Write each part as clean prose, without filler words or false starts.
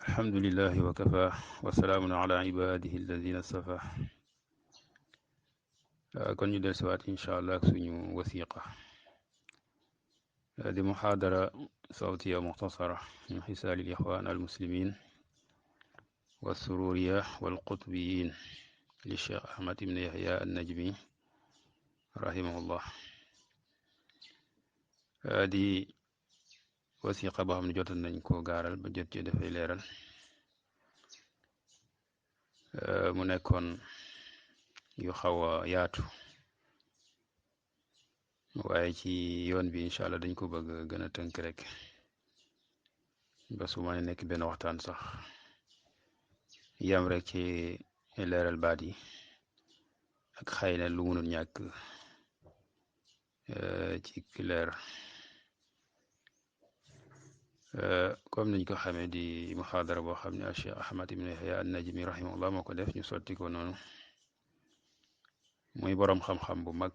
الحمد لله وكفى وسلام على عباده الذين اصطفى kon ñu del siwaat incha allah ak suñu wasiqa di muxaadara sawtiya muxtasara min xisaali lixwaan almuslimin والسرورية والقطبيين للشيخ أحمد بن يحيى النجمي رحمه الله di wasiqa boo xam ne jotoon nañ ko gaaral ba jot ci dafay leeral mu nekkoon yu xaw a yaatu waaye ci yoon bi incha allah dañ ko bëgg gën a tënk rek ba su ma nekk benn waxtaan sax yam rek ci leeral baat yi ak xëy na lu munul ñàkk ci leer comme niñ ko xamee di muxaadara boo xam ne al Cheikh Ahmad ibn Yahya an Najmi rahimahullah moo ko def ñu sotti ko noonu muy boroom xam-xam bu mag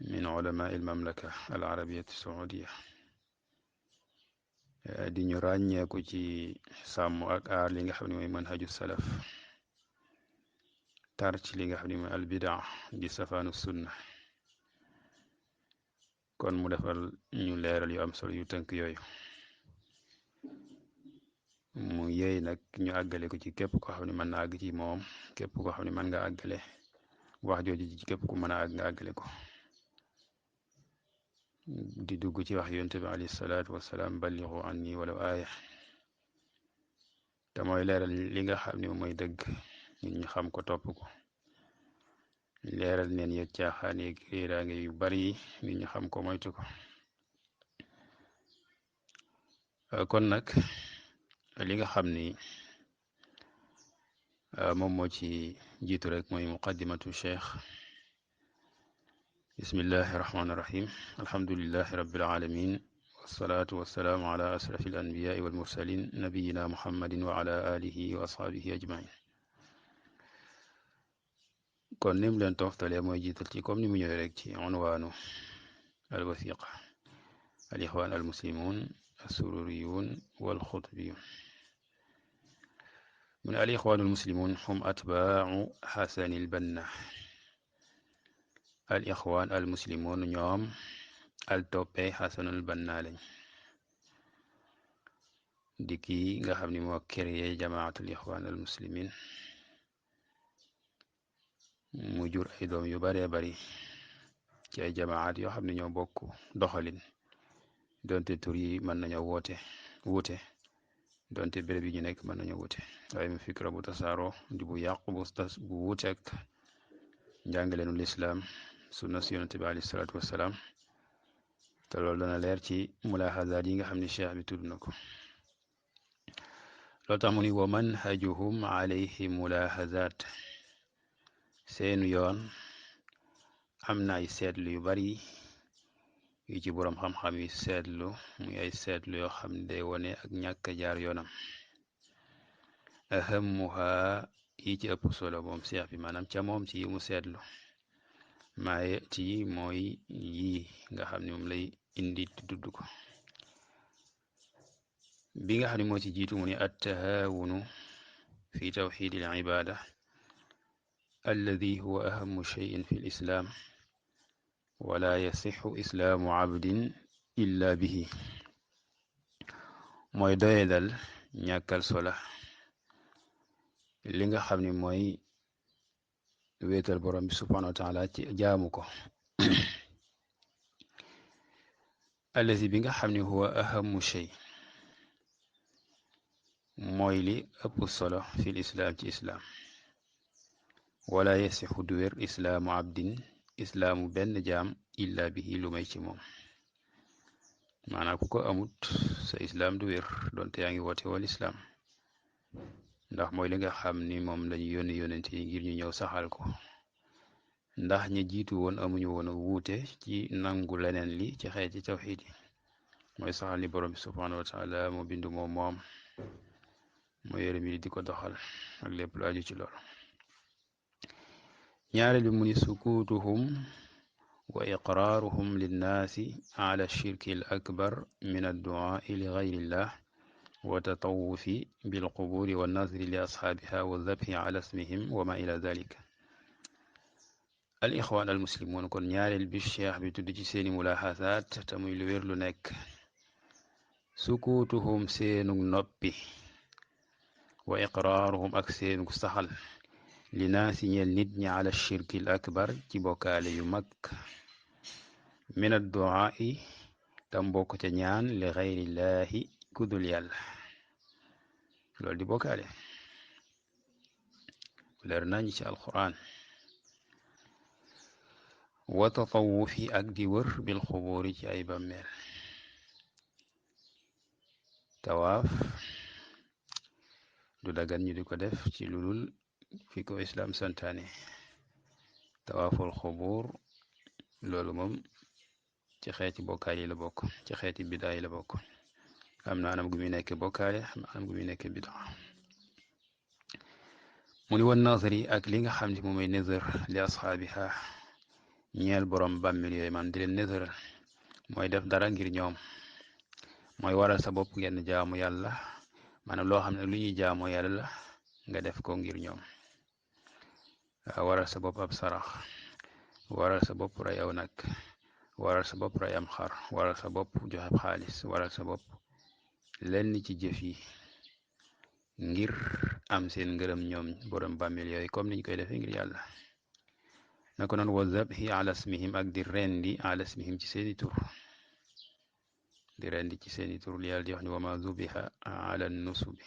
min ulama il mamlaka al arabiyat saudia di ñu ràññeeku ci sàmm ak aar li nga xam ne mooy manhaju salaf tar ci li nga xam ne mooy al bidaa di safaanu sunna kon mu defal ñu leeral yu am solo yu tënk yooyu mu yéey nag ñu àggale ko ci képp koo xam ne mën na àgg ci moom képp koo xam ne mën nga àggale wax jooju ci képp ku mën a àgg nga àggale ko di dugg ci wax yonent bi alayhi salaatu wasalaam ballixu anni walaw aaya te mooy leeral li nga xam ne mooy dëgg nit ñi xam ko topp ko leeral neen ya caaxaan yeeg réeraange yu bari yi nit ñi xam ko moytu ko kon nag li nga xam ni moom moo ci jiitu rek mooy muqaddimatu cheikh bismillahi irrahmani irrahim alhamdulilahi rabbil alamin wasalaatu wasalaamu ala asrafi al anbiyaai wal mursalin nabiyina muhammadin wa ala alihi wa ashaabihi ajmain kon nim leen toftalee mooy jiital ci comme ni mu ñëwee rek ci unwaanu al wasiqa al ixwaan al muslimun assururiyun wal xutbiyun mu ne al ixwaan al muslimun hum atbaau xasani al banna al ixwaan al muslimun ñoom al toppee xasanul banna lañ di kii nga xam ni moo créé jamaatul ixwaan al muslimin mu jur ay doom yu baree bari ci ay jamaat yoo xam ne ñoo bokk doxalin donte tur yi mën nañoo wuute donte béréb yi ñu nekk mën nañoo wuute waaye mu fikra bu tasaaroo di bu yàqu bu wuuteek njàngaleenu lislaam sunna si yonente bi alayhi salaatu wassalaam te loolu dana leer ci mulaahazaat yi nga xam ne cheikh bi tudd na ko loolu tax mu ni wa manhajuhum alayhi mulaahazaat seenu yoon am na ay seetlu yu bari yu ci boroom xam-xam yi seetlu muy ay seetlu yoo xam ne day wone ak ñàkk jaar yoonam ahamuha yi ci ëpp solo moom cheikh bi maanaam ca moom ci yi mu seetlu maaye ci mooy yii nga xam ne moom lay indi tudd ko bi nga xam ne moo ci jiitu mu ni attahawunu fi tawxidi al ibada alladi huwa ahamu cheyin fi l islam wala yasixu islaamu abdin illa bihi mooy doyedal ñàkkal sola li nga xam ne mooy wéetal borom bi subhanahu wa taala ci jaamu ko allazi bi nga xam ne huwa ahamu shay mooy li ëpp solo fil islaam ci islaam wala yasixu du wér islaamu abdin islaamu benn jaam illa bihi lu may ci moom maanaam ku ko amut sa islaam du wér donte yaa ngi woote wal islaam ndax mooy li nga xam ni moom lañu yónni yónnente yi ngir ñu ñëw saxal ko ndax ñi jiitu woon amuñu woon a wuute ci nangu leneen li ci xeeti tawxiid yi mooy saxal ni borom bi subhanahu wa taala moo bindu moom moo yore mi di ko doxal ak lépp lu aju ci loolu ñaareel bi mu ni sukuutuhum wa iqraaruhum linnaasi ala shirki al akbar min adduaai li gayrillah wa tatawufi bilquburi wa nazri li ashaabiha wa zabhi ala ismihim wa ma ila dalik. al ixwaan al muslimuun kon ñaareel bi cheikh bi tudd ci seeni mulaaxasaat te muy lu wér lu nekk sukuutuhum seenug noppi wa iqraaruhum ak seenug saxal li naasi ñeel nit ñi ala shirkil akbar ci bokkaale yu mag min adduaa i tam bokk ca ñaan li xayrillaahi kudul yàlla loolu di bokkaale leer nañ ci alquran wa tatawufi ak di wër bil xubuuri ci ay bàmmeel tawaaf du dagan ñu di ko def ci lulul fi ko islaam santaane tawaaful xubuur loolu moom ci xeeti bokkaale yi la bokk ci xeeti bidaa yi la bokk am na anam gu muy nekk bokkaale am na anam gu muy nekk bidaa mu ni wan nazari ak li nga xam ne moom mooy nazar li ashaabiha ñeel borom bàmmeel yooyu man di leen nazar mooy def dara ngir ñoom mooy waral sa bopp genn jaamu yàlla maanaam loo xam ne lu ñuy jaamoo yàlla la nga def ko ngir ñoom waral sa bopp ab sarax waral sa bopp ray aw nag waral sa bopp ray am xar waral sa bopp joxe xaalis waral sa bopp lenn ci jëf yi ngir am seen ngërëm ñoom borom bàmmeel yooyu comme niñ koy defee ngir yàlla nako noon wa zabhi ala ismihim ak di rendi ala ismihim ci seeni tur di rendi ci seeni tur li yàlla di wax ni wa ma zubiha ala nusubi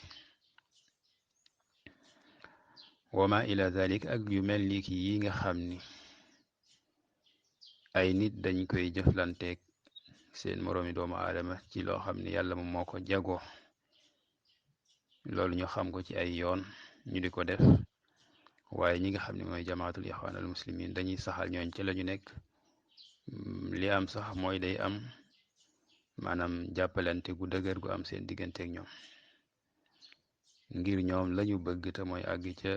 wa ma ila dalik ak yu mel ni ki yi nga xam ni ay nit dañ koy jëflanteeg seen moroomi doomu aadama ci loo xam ne yàlla moom moo ko jagoo loolu ñu xam ko ci ay yoon ñu di ko def waaye ñi nga xam ne mooy jamaatul ixwaan al muslimin dañuy saxal ñooñ ci la ñu nekk li am sax mooy day am maanaam jàppalante gu dëgër gu am seen digganteeg ñoom ngir ñoom lañu bëgg te mooy àgg ca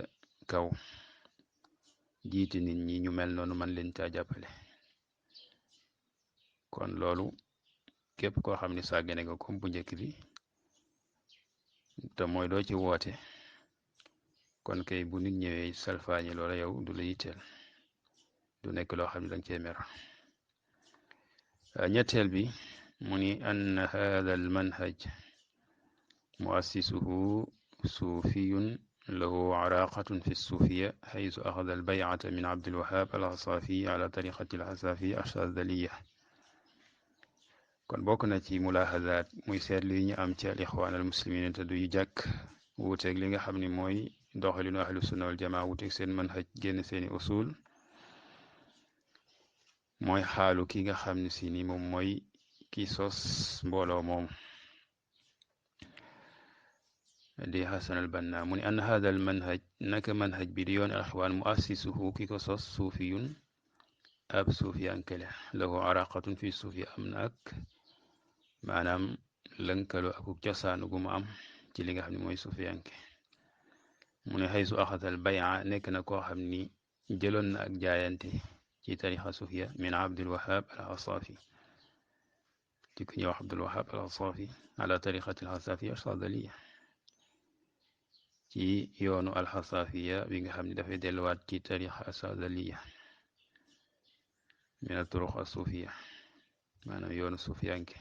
kaw jiiti nit ñi ñu mel noonu man leen caa jàppale kon loolu képp koo xam ne sàggane nga comme bu njëkk bi te mooy doo ci woote kon kay bu nit ñëwee salfaañi loola yow du la yitteel du nekk loo xam ne danga cee mer ñetteel bi mu ni ann hada al manhaj muassisuhu suufiyun lahu araqatun fi suufiya xaysu axada al bayata min abdulwahab al xasaafi ala tariqati al xasaafi ashadaliya kon bokk na ci mulaahazaat muy seetlu yi ñu am ci al ixwaan al muslimin te duy jàkk wuuteeg li nga xam ne mooy doxalinu ahlu sunna wal jamaa wuuteeg seen manhaj génn seeni usul mooy xaalu ki nga xam ne si ni moom mooy ki sos mbooloo moom di Hasan al Banna mu ni an hada al manhaj naka manhaj bi di yoon al ixwaan muassisuhu ki ko sos suufiyun ab suufiyankele lahu araqatun fi suufi am na ak maanaam lënkaloo akuk cosaanu gu mu am ci li nga xam ne mooy suufiyanke mu ne xaysu axasal baya nekk na koo xam ni jëloon na ak jaayante ci tarixa suufiya min abdul wahab al xasaafi ci ku ñuy wax abdul wahab al xasaafi ala tariqati al xasaafi ashadaliya ci yoonu al xasaafiya bi nga xam ne dafay delluwaat ci tarixa ashadaliya min al turuq as suufiya maanaam yoonu suufiyanke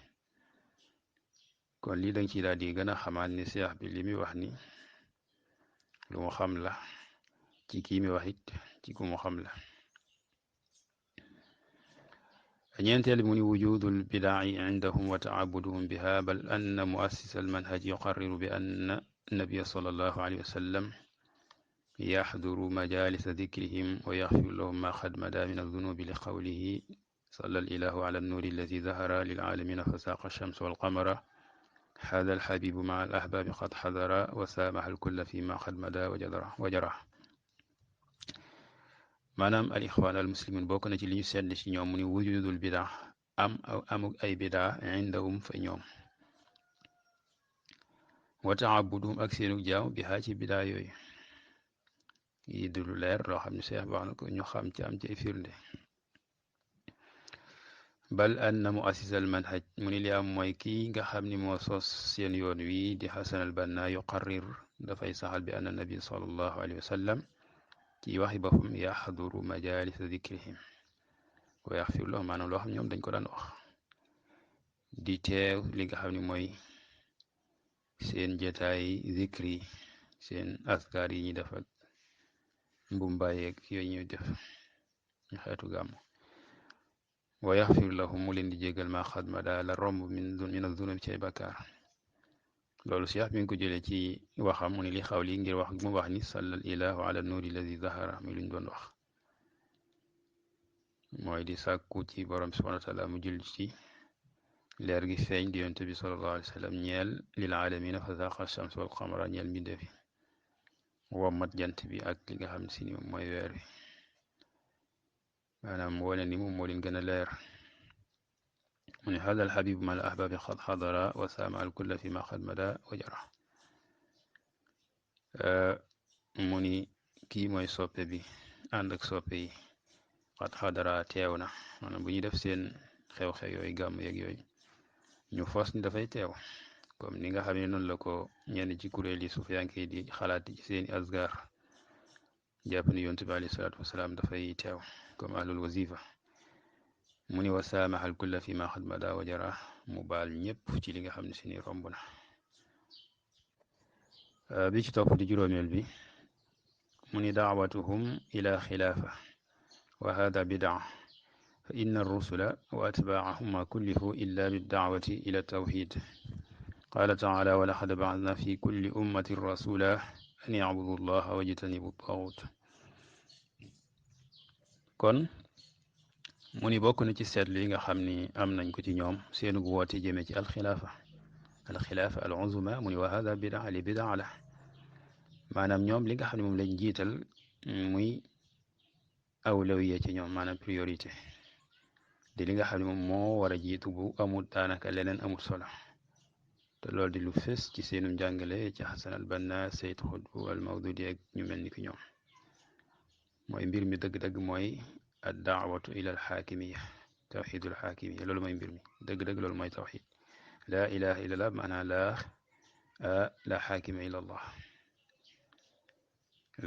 kon lii dañ ci daal di gën a xamaat ni seex bi li muy wax ni lu mu xam la ci kii mi wax it ci ku mu xam la ñeenteel mu ni wujudul bidaa'i indahum wa taabuduhum biha bal anna muassis al manhaj yuqarriru bi anna nabiyya sallallahu alayhi wa sallam yaxduru majalisa dikrihim wa yaxfiru lahum ma qad mada min adunubi li qawlihi salla al ilahu ala annuri alladi zahara lil alamina fa saaqa alchamsa walqamara hada alxabibu maa al ahbaabi qad xadara wa saamaha alkulla fi ma qad mada wa jara maanaam al ixwaan al muslimin bokk na ci li ñu seetli ci ñoom mu ni wujudul bidaa amuk ay bidaa indahum fa ñoom wa taabuduhum ak seenug jaaw bi xaa ci bidaa yooyu yi du lu leer loo xam ne seex wax na ko ñu xam ci am ci ay firnde bal anna muassis al manhaj mu ni li am mooy kii nga xam ni moo sos seen yoon wi di xasan al banna yuqarrir dafay saxal bi anna nabi sallallahu alayhi wa sallam ci waxi boppam yaxduru majalisa dikrihim wa yaxfir lahum maanaam loo xam ñoom dañ ko daan wax di teew li nga xam ne mooy seen jataay zikri seen askar yi ñuy def ak mbumbayeeg yooyu ñuy def ñu xeetu gàmm wa yaxfir lahum mu leen di jégal ma xadma daa la romb min azunub ci ay bakkaar loolu Cheikh mi ngi ko jëlee ci waxam mu ne li xaw li ngir wax mu wax ni sallal ilahu ala nuuri alladi zahara mi luñ doon wax mooy di sàkku ci borom subhanahu wa taala mu jul ci leer gi feeñ di yonent bi sallallahu alayhi wa sallam ñeel lil alamina fa zaqa shams wal qamara ñeel mbindeefi wommat jant bi ak li nga xam si ni moom mooy weer wi maanaam wane ni moom moo leen gën a leer mu ne hada al habibu ma al ahbabi xad xadara wa saama al kulla fi ma xad mada wa jara mu ni kii mooy soppe bi ànd ak soppe yi xad xadara teew na maanaam bu ñuy def seen xew-xew yooyu gàmm yeeg yooyu ñu fos ni dafay teew comme ni nga xam ne noonu la ko ñenn ci kuréel yi sufiyanke di xalaat ci seeni asgar jàpp ni yonent bi alayhi salaatu wasalaam dafay teew comme ahlul wazifa mu ni wa saamaxal kulla fi ma xad mada wa jara mu baal ñëpp ci li nga xam ne si ni romb na bi ci topp di juróomeel bi mu ni daawatuhum ila xilaafa wa hada bidaa fa inna arrusula wa atbaacahum ma kullifu illa biddaawati ila tawxid qaala taala wa laxad bacatna fi kulli ummatin rasula an yacbudu llaha wajtanibu taaxut kon mu ni bokk na ci seetlu yi nga xam ni am nañ ko ci ñoom seenug woote jëme ci alxilaafa al uzma mu ni wa hada bidaa li bidaa la maanaam ñoom li nga xam ne moom lañ jiital muy awlawiya ci ñoom maanaam priorité di li nga xam ne moom moo war a jiitu bu amul daanaka leneen amul solo te loolu di lu fës ci seenum njàngale ci Xasan al Banna Sayyid Xutbu al Mawdudi ak ñu mel ni ki ñoom mooy mbir mi dëgg-dëgg mooy ad daawatu ila al xaakimiya tawxidul xaakimiya loolu mooy mbir mi dëgg-dëgg loolu mooy tawxid laa ilaha illa allah maanaa la xaakima illa allah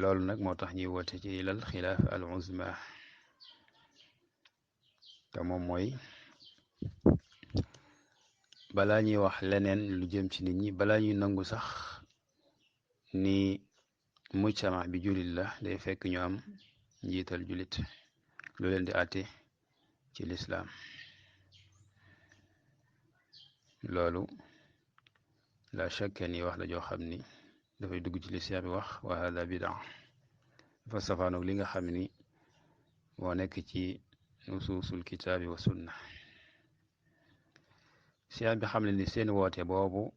loolu nag moo tax ñuy woote ci ilal xilaafa al uzma te moom mooy balaa ñuy wax leneen lu jëm ci nit ñi balaa ñuy nangu sax ni mujtama bi julit la day fekk ñu am njiital julit lu leen di àtte ci lislaam loolu la shakka ni wax la joo xam ni dafay dugg ci li Seex bi wax wa hada bidaa dafa safaanoog li nga xam ni moo nekk ci nusuusul kitaabi wa sunna Seex bi xam ne ni seen woote boobu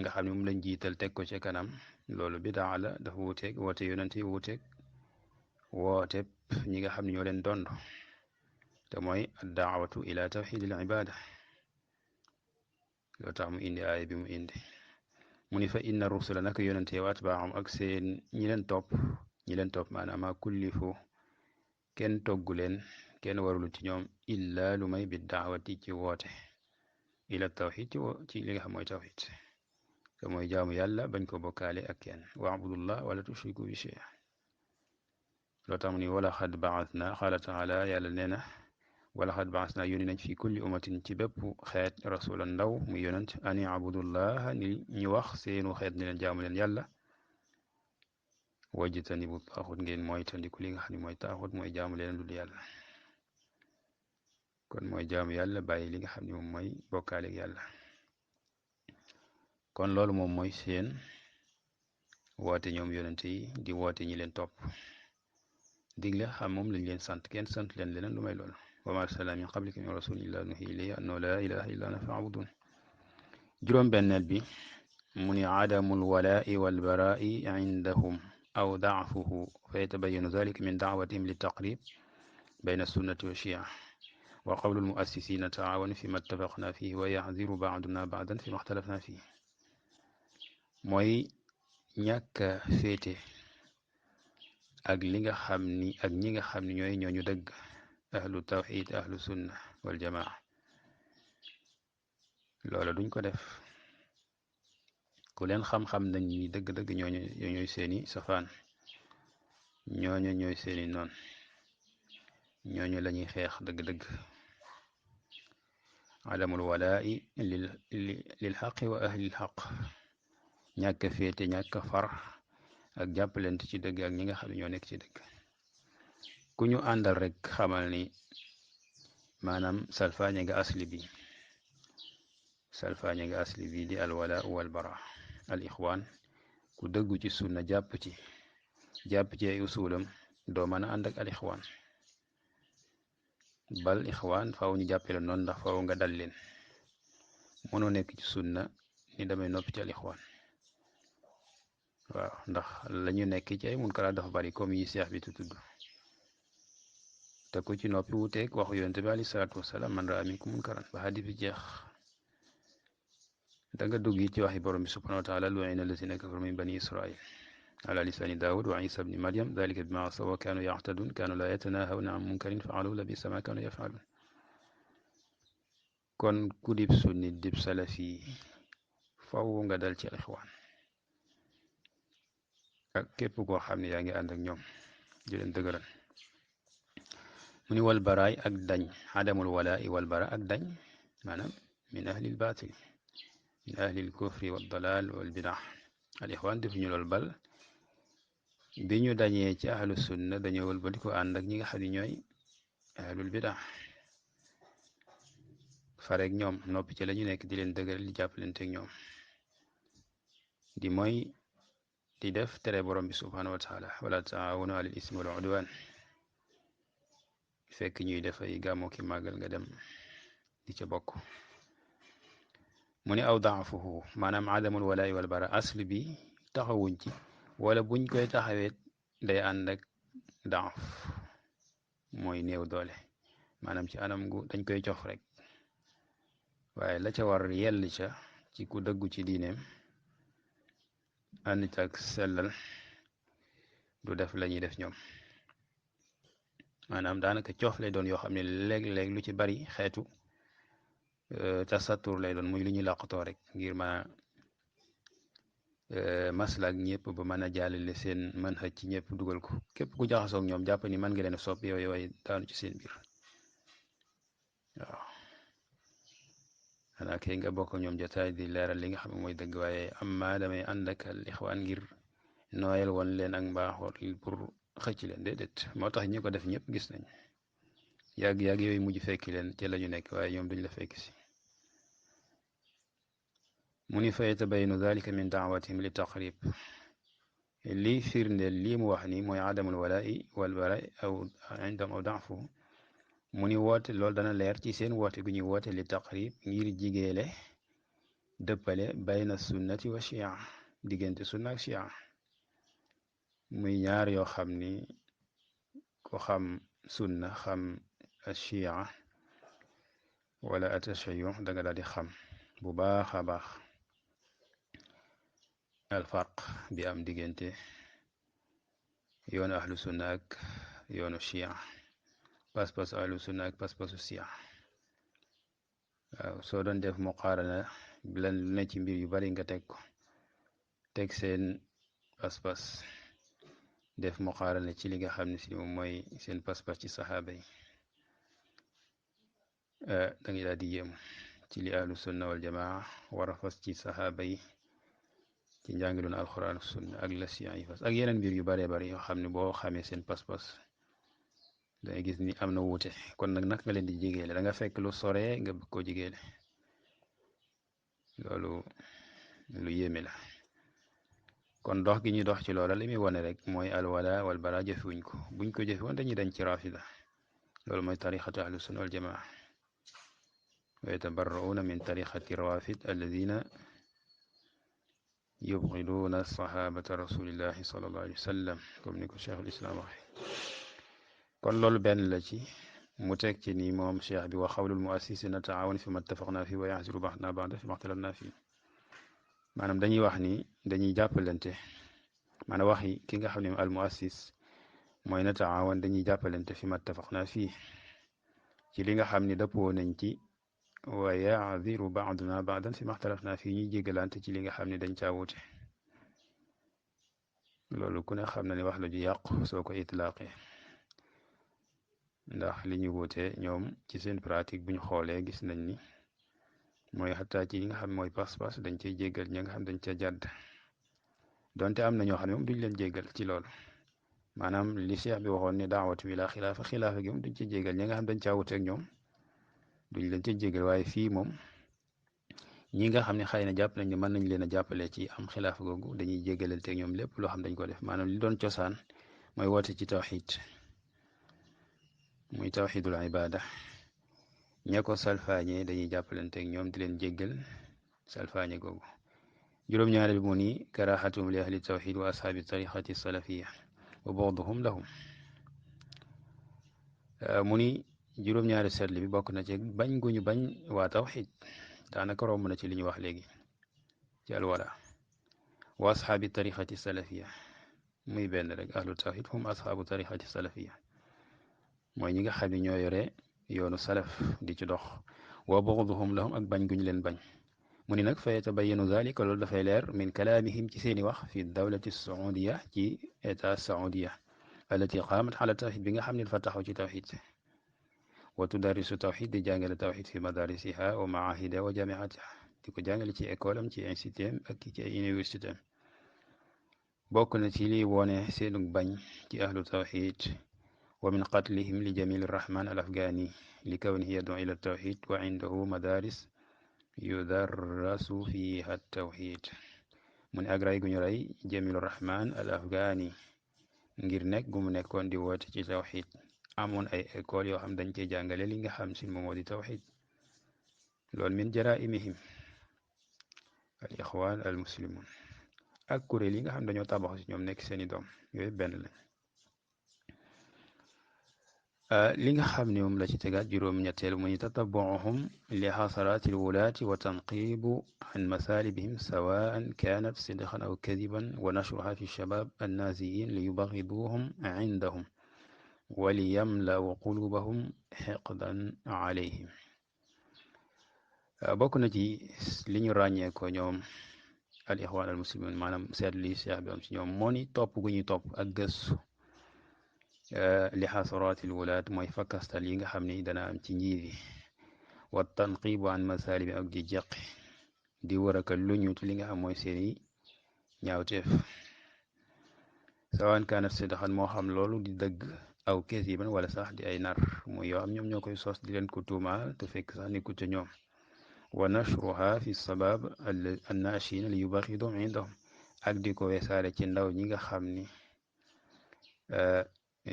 nga xam ne moom lañ jiital teg ko ci kanam loolu bidaa la dafa wuuteeg woote yonent yi wuuteeg woote ñi nga xam ne ñoo leen dond te mooy addaawatu ila tawxidil ibada loo tax mu indi aaya bi mu indi mu ni fa inna rusula naka yonente wa atbaahum ak seen ñi leen topp maanaam ma kullifu kenn toggu leen kenn warulu ci ñoom illa lu may bi daawati ci woote ila tawxid ci li nga xam mooy tawxid te mooy jaamu yàlla bañ ko bokkaale ak kenn waabudullah wala tushriku bi shay loo tax mu ni wala xad baasna qaala taala yàlla nee na wala xad baasna yónni nañ fi kulli ummatin ci bépp xeet rasulan ndaw muy yonent ani abudullah ni ñu wax seenu xeet ni leen jaamu leen yàlla wajtanibu taaxut ngeen mooy tandiku li nga xam ne mooy taaxut mooy jaamu leen dul yàlla kon mooy jaamu yàlla bàyyi li nga xam ne moom mooy bokkaale ak yàlla kon loolu moom mooy seen woote ñoom yonent yi di woote ñi leen topp digle xam moom lañ leen sant kenn sant leen leneen lu may loolu wa ma arsalna min qablika min rasulin illa nuhi ilayhi annahu la ilaha illa ana fa'budun juróom-benneel bi mu ni adamul walaa'i wal baraa'i indahum aw daafuhu fa yatabayanu dalika min daawatihim li taqrib bayna sunnati wa shia wa qawlu lmuassisina taawanu fi ma ittafaqna fihi wa yaxdiru baaduna baadan fi ma ixtalafna fihi mooy ñàkk a féete ak li nga xam ni ak ñi nga xam ni ñooy ñooñu dëgg ahlu tawxid ahlu sunna wal jamaa loola duñ ko def. ku leen xam-xam nañ ni dëgg-dëgg ñooñu ñooy seeni safaan, ñooñu ñooy seeni noon, ñooñu lañuy xeex dëgg-dëgg. adamul walaa'i lil xaqi wa ahlil xaq, ñàkk féete ñàkk far ak jàppalante ci dëgg ak ñi nga xam ne ñoo nekk ci dëgg. ku ñu àndal rek xamal ni maanaam salfaañe nga asli bi, salfaañe nga asli bi di alwala wal bara. al ixwaan ku dëggu ci sunna jàpp ci ay usulam doo mën a ànd ak al ixwaan. bal ixwaan faaw ñu jàppe la noonu ndax faaw nga dal leen. mënoo nekk ci sunna ni damay noppi ci al ixwaan. waaw ndax la ñu nekk ci ay munkaraat dafa bari comme yi seex bi tudd, te ku ci noppi wuteeg waxu yonent bi alayhi salaatu wasalaam man raa minkum munkaran ba xadis bi jeex. da nga dugg ci waxi borom bi subhanahu wa taala lu'ina allazina kafaru min bani israil ala lisani daawud wa isa bni maryam dalika bima asaw wa kaanu yaxtadun kaanu la yatanahawna an munkarin faalu labisa ma kaanu yafalun. kon ku dib sunni dib salafi faw nga dal ci ixwaan ak képp koo xam ne yaa ngi ànd ak ñoom di leen dëgëral. mu ni wal baraay ak dañ, adamul walaa'i wal bara ak dañ maanaam min ahlil baatil min ahlil kufri wa dalal wal bidaa. al ixwaan defuñu lool, bal bi ñu dañee ci ahlu sunna dañoo wëlbati ko ànd ak ñi nga xam ne ñooy ahlul bidaa, farek ñoom noppi ci la ñu nekk di leen dëgëral di jàppalanteeg ñoom di mooy di def tere borom bi subhanahu wa taala wala taawunu alal ismi wal udwan. fekk ñuy def ay gàmmoo ki màggal nga dem di ca bokk. mu ne aw daafuhu maanaam adamul walaa'i wal bara asl bi taxawuñ ci, wala buñ koy taxawee day ànd ak daaf mooy néew doole, maanaam ci anam gu dañ koy cof rek, waaye la ca war yell ca ci ku dëggu ci diineem ànd ak sellal du def la ñuy def ñoom. maanaam daanaka coof lay doon yoo xam ne léeg-léeg lu ci bari xeetu tasatur lay doon, muy lu ñuy làqatoo rek ngir ma maslaak ñëpp ba mën a jàllale seen mën xëj ci ñëpp dugal ko. képp ku jaxasoo ak ñoom jàpp ni mën nga leen a sopp yow way daanu ci seen biir. waaw xanaa kay nga bokk ñoom jotaay di leeral li nga xam ne mooy dëgg, waaye am ma damay ànd ak al ixwaan ngir nooyal woon leen ak mbaaxoor pour xëcc leen, déedéet. moo tax ñi ko def ñëpp gis nañ yàgg-yàgg yooyu mujj fekki leen ci la ñu nekk, waaye ñoom duñ la fekk si. mu ni fa yatabayanu dalika min daawatihim li taqrib. lii firndeel lii mu wax ni mooy adamul walaa'i wal bara'i aw indam aw daafu. mu ni woote loolu dana leer ci seen woote gu ñuy woote li taqrib ngir jigéele dëppale bayna sunnati wa shia, diggante sunna ak shia. muy ñaar yoo xam ni ko xam sunna xam shia wala atashayu da nga daal di xam bu baax a baax alfarq bi am diggante yoonu ahlu sunna ak yoonu shia, pas-pasu ahlu sunna ak pas-pasu shia. waaw soo doon def muqaarana lan lu ne ci mbir yu bari nga teg ko, teg seen pas-pas, def muqaarana ci li nga xam ne si moom mooy seen pas-pas ci saxaaba yi, da ngay daal di yéemu ci li ahlu sunna wal jamaa war a fas ci saxaaba yi ci njàngiloon alxuraan sunna ak la siyan yi fas ak yeneen mbir yu baree bari yoo xam ne boo xamee seen pas-pas dangay gis ni am na wuute. kon nag nga leen di jigéele, da nga fekk lu sore nga bëgg koo jigéele, loolu lu yéeme la. kon dox gi ñuy dox ci loola li muy wane rek mooy alwala wal bara jëfewuñ ko. buñ ko jëfe woon dañuy dañ ci rafida, loolu mooy tariqatu ahlu sunna wal jamaa. wa yatabarrauna min tariqati rawafid alladina yubghiduuna sahabata rasulillahi sallallahu alayhi wa sallam, comme ni ko cheikhul islam waxe. kon loolu benn la ci. mu teg ci ni moom cheikh bi wa xawlul muassisi nataawan fi ma ttafaqna fi wa yaxziru baxdna baxda fi ma xtalafna fi. maanaam dañuy wax ni dañuy jàppalante, maanaam wax yi ki nga xam ne al muassis mooy nataawan dañuy jàppalante fi ma ttafaqna fii ci li nga xam ne dëppoo nañ ci wa yaadiru baaduna baadan fi maxtalafna fii ñuy jéggalante ci li nga xam ne dañ caa wuute loolu ku ne xam na ni wax la ju yàqu soo ko itlaaqee ndax li ñu wuute ñoom ci seen pratique bu ñu xoolee gis nañ ni mooy xataa ci yi nga xam mooy pas-pas dañ cey jéggal ñi nga xam dañ ca jàdd donte am na ñoo xam ne moom duñ leen jéggal ci loolu maanaam li cheikh bi waxoon ne daawatu ila xilaafa gi moom duñ ci jéggal ñi nga xam dañ caa wuute ak ñoom duñ leen ca jéggal waaye fii moom ñi nga xam ne xëy na jàpp nañ ne mën nañ leen a jàppale ci am xilaafa googu dañuy jéggalal te ñoom lépp loo xam dañ ko def maanaam li doon cosaan mooy woote ci tawxid muy tawxidul ibada ña ko salfaañe dañuy jàppalante ak ñoom di leen jéggal salfaañe googu juróom-ñaareel bi mu ni karaxatum li ahli tawxid wa ashaabi tariqati salafiya wa bughduhum lahum mu ni juróom-ñaari seetli bi bokk na ci bañ guñu bañ waa tawxid daanaka romb na ci li ñu wax léegi ci alwala wa ashaabi tariqati salafiya muy benn rek ahlu tawxid hum ashaabu tariqati salafiya mooy ñi nga xam ne ñoo yore yoonu salaf di ci dox wa bughduhum lahum ak bañ guñ leen bañ mu ni nag fa yatabayanu zalika loolu dafay leer min kalaamihim ci seeni wax fi dawlati saudiya ci état saudiya allati qaamat ala tawxid bi nga xam ne dafa taxaw ci tawxid wa tudarisu tawxid di jàngale tawxid fi madarisiha wa maahida wa jamiatiha di ko jàngale ci école am ci institut am ak ci ay université am bokk na ci li wone seenu bañ ci ahlu tawxid wa min qatlihim li jamil rahman al afghani li kawnihi yad'u ila tawxid wa indahu madaris yudarrasu fiha tawxid mu ne ak ray gu ñu rey jamil rahman al afghani ngir nekk gu mu nekkoon di woote ci tawxid amoon ay école yoo xam dañ cey jàngale li nga xam si moom moo di tawxid loolu min jaraimihim al ixwan al muslimun ak kuréel yi nga xam dañoo tabaxu si ñoom nekk seeni doom yooyu benn lañ li nga xam ne moom la ci tegaat juróom-ñetteel mu ni tatabuuhum li xasaraati alwulaati wa tanqibu an masalibihim sawaan kanat sidqan aw kadiban wa nashruha fi shabab annaziyin li yubaxiduhum indahum wa li yamlaw qulubahum xiqdan alayhim bokk na ci li ñu ràññee ko ñoom al ixwaan al muslimin maanaam seet li cheikh bi am ci ñoom moo ni topp gu ñuy topp ak gëstu li xasaraatil wulaat mooy fakkastal yi nga xam ni dana am ci njiit yi wa tanqibu an masaalibi ak di jeqi di wëraka luñu ci li nga xam mooy seeni ñaawteef sawaan kaanat sidqan moo xam loolu di dëgg aw kasiban wala sax di ay nar muy yoo xam ñoom ñoo koy sos di leen ko tuumaal te fekk sax nekkul ca ñoom wa nashruha fi sabab annachina li yubaxidu indahum ak di ko wesaare ci ndaw ñi nga xam ni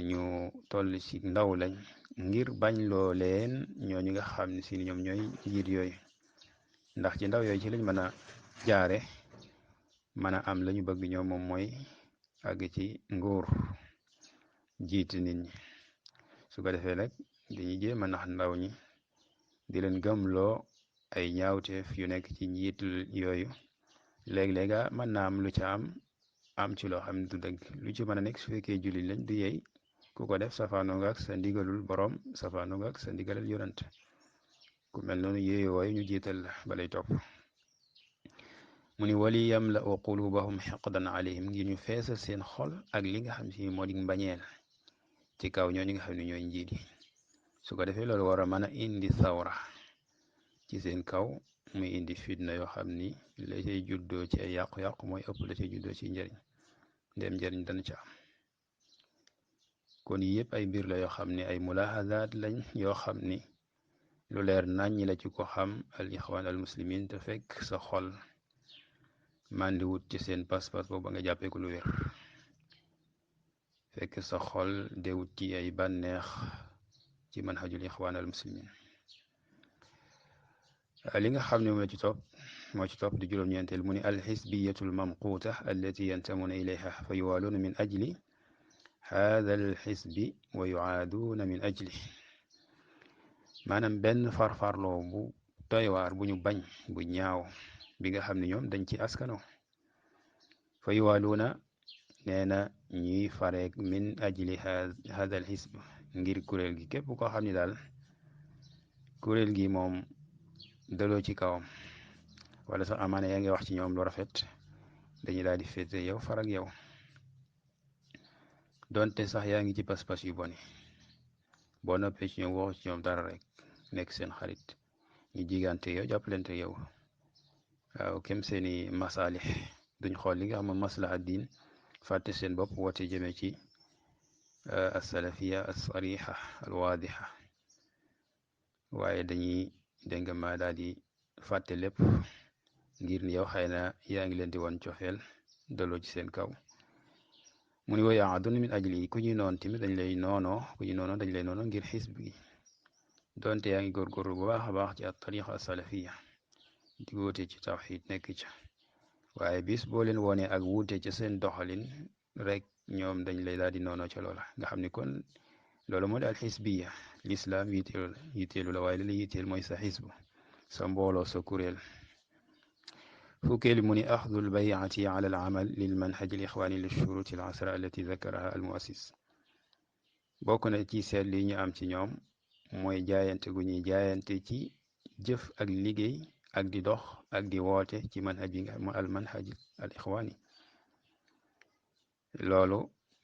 ñu toll ci ndaw lañ ngir bañ loo leen ñoo ñi nga xam ne si ñoom ñooy njiit yooyu ndax ci ndaw yooyu ci lañ mën a jaare mën a am la ñu bëgg ñoom moom mooy àgg ci nguur jiite nit ñi su ko defee nag dañuy jéem a nax ndaw ñi di leen gëmloo ay ñaawteef yu nekk ci njiit yooyu léeg-léega mën naa am lu ca am ci loo xam ne du dëgg lu ci mën a nekk su fekkee jullit lañ du yey ku ko def safaanoo nga ak sa ndigalul borom safaanoo nga ak sa ndigalal yonant ku mel noonu yooyu wooyu ñu jiital balay topp mu ni wali yamla qulubahum xiqdan alayhim ngir ñu feesal seen xol ak li nga xam si moo di mbañeel ci kaw ñoo ñi nga xam ne ñooy njiit yi su ko defee loolu war a mën a indi sawra ci seen kaw muy indi fitna yoo xam ni la cay juddoo ci ay yàqu-yàqu mooy ëpp la cay juddoo ci njëriñ ndem njëriñ dana ca am kon yëpp ay mbir la yoo xam ni ay mulahazaat lañ yoo xam ni lu leer naññi la ci ko xam al ixwaan al muslimin te fekk sa xol mandi wut ci seen pas-pas boobu nga jàppee ko lu wér fekk sa xol dewut ci ay bànneex ci manhajul ixwaan al muslimin li nga xam ne moo ci topp di juróom-ñeenteel mu ni alxisbiyatu almamquuta allati yantamuna ilayha fa yuwaaluuna min ajli haada alxisbi wa yuaaduuna min ajli maanaam benn farfarloo bu doy waar bu ñu bañ bu ñaaw bi nga xam ne ñoom dañ ci askano fa yuwaaluuna nee na ñuy fareeg min ajli haada alxisb ngir kuréel gi képp koo xam ne daal kuréel gi moom daloo ci kawam wala sax amaana yaa ngi wax ci ñoom lu rafet dañuy daal di féete yow farak yow donte sax yaa ngi ci pas-pas yu boni boo noppee ci ñoom waxu ci ñoom dara rek nekk seen xarit ñu jigante yow jàppalante yow waaw kem seeni masaalix duñ xool li nga xam ne maslaha diin fàtte seen bopp woote jëme ci asalafiya alsarixa alwaadixa waaye dañuy dégg nga ma daal di fàtte lépp ngir ni yow xëy na yaa ngi leen di woon cofeel daloo ci seen kaw mu ni wa yaadun min ajli ku ñuy noon tamit dañ lay noonoo ku ñuy noonoo dañ lay noonoo ngir xisb gi donte yaa ngi góorgóorlu bu baax a baax ci at tariqa asalafiya di woote ci tawxid nekk ca waaye bis boo leen woonee ak wuute ca seen doxalin rek ñoom dañ lay daal di noonoo ca loola nga xam ni kon loolu moo di al xisbiya lislaam yitteelu la waaye li la yitteel mooy sa xisbu sa mbooloo sa kuréel fukkeeli mu ni axdu albayati ala al amal lil manhaj al ixwaani li shuruti al asra allati zakaraha al muassis bokk na ci seet li ñu am ci ñoom mooy jaayante gu ñuy jaayante ci jëf ak liggéey ak di dox ak di woote ci manhaj yi nga xam al manhaj al ixwaani loolu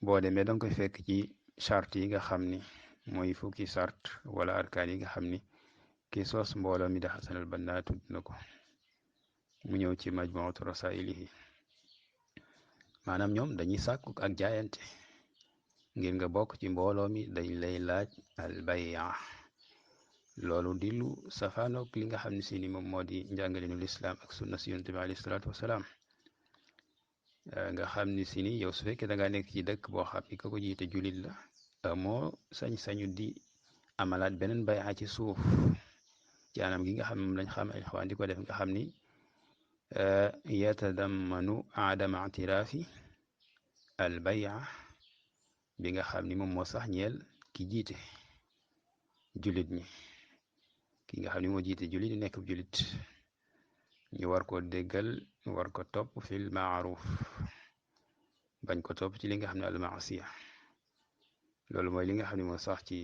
boo demee danga koy fekk ci charte yi nga xam ni mooy fukki sart wala arkaan yi nga xam ni ki sos mbooloo mi da Xasan al Banna tudd na ko mu ñëw ci majmuatu rasailihi maanaam ñoom dañuy sàkku ak jaayante ngir nga bokk ci mbooloo mi dañ lay laaj al bay'a loolu di lu safaanoog li nga xam ne si ni moom moo di njàngalinu lislaam ak sunna si yonent bi alayhi salaatu wasalaam nga xam ni si ni yow su fekkee da ngaa nekk ci dëkk boo xam ni ka ko jiite julit la moo sañ-sañu di amalaat beneen bay'a ci suuf ci anam gi nga xam ne lañ xam ay xawaan di ko def nga xam ni yatadammanu adama i'tiraafi al bay'a bi nga xam ni moom moo sax ñeel ki jiite julit ñi ki nga xam ni moo jiite julit ñi nekk julit ñu war ko déggal war ko topp fil maaruf bañ ko topp ci li nga xam ne al maasiya loolu mooy li nga xam ne moo sax ci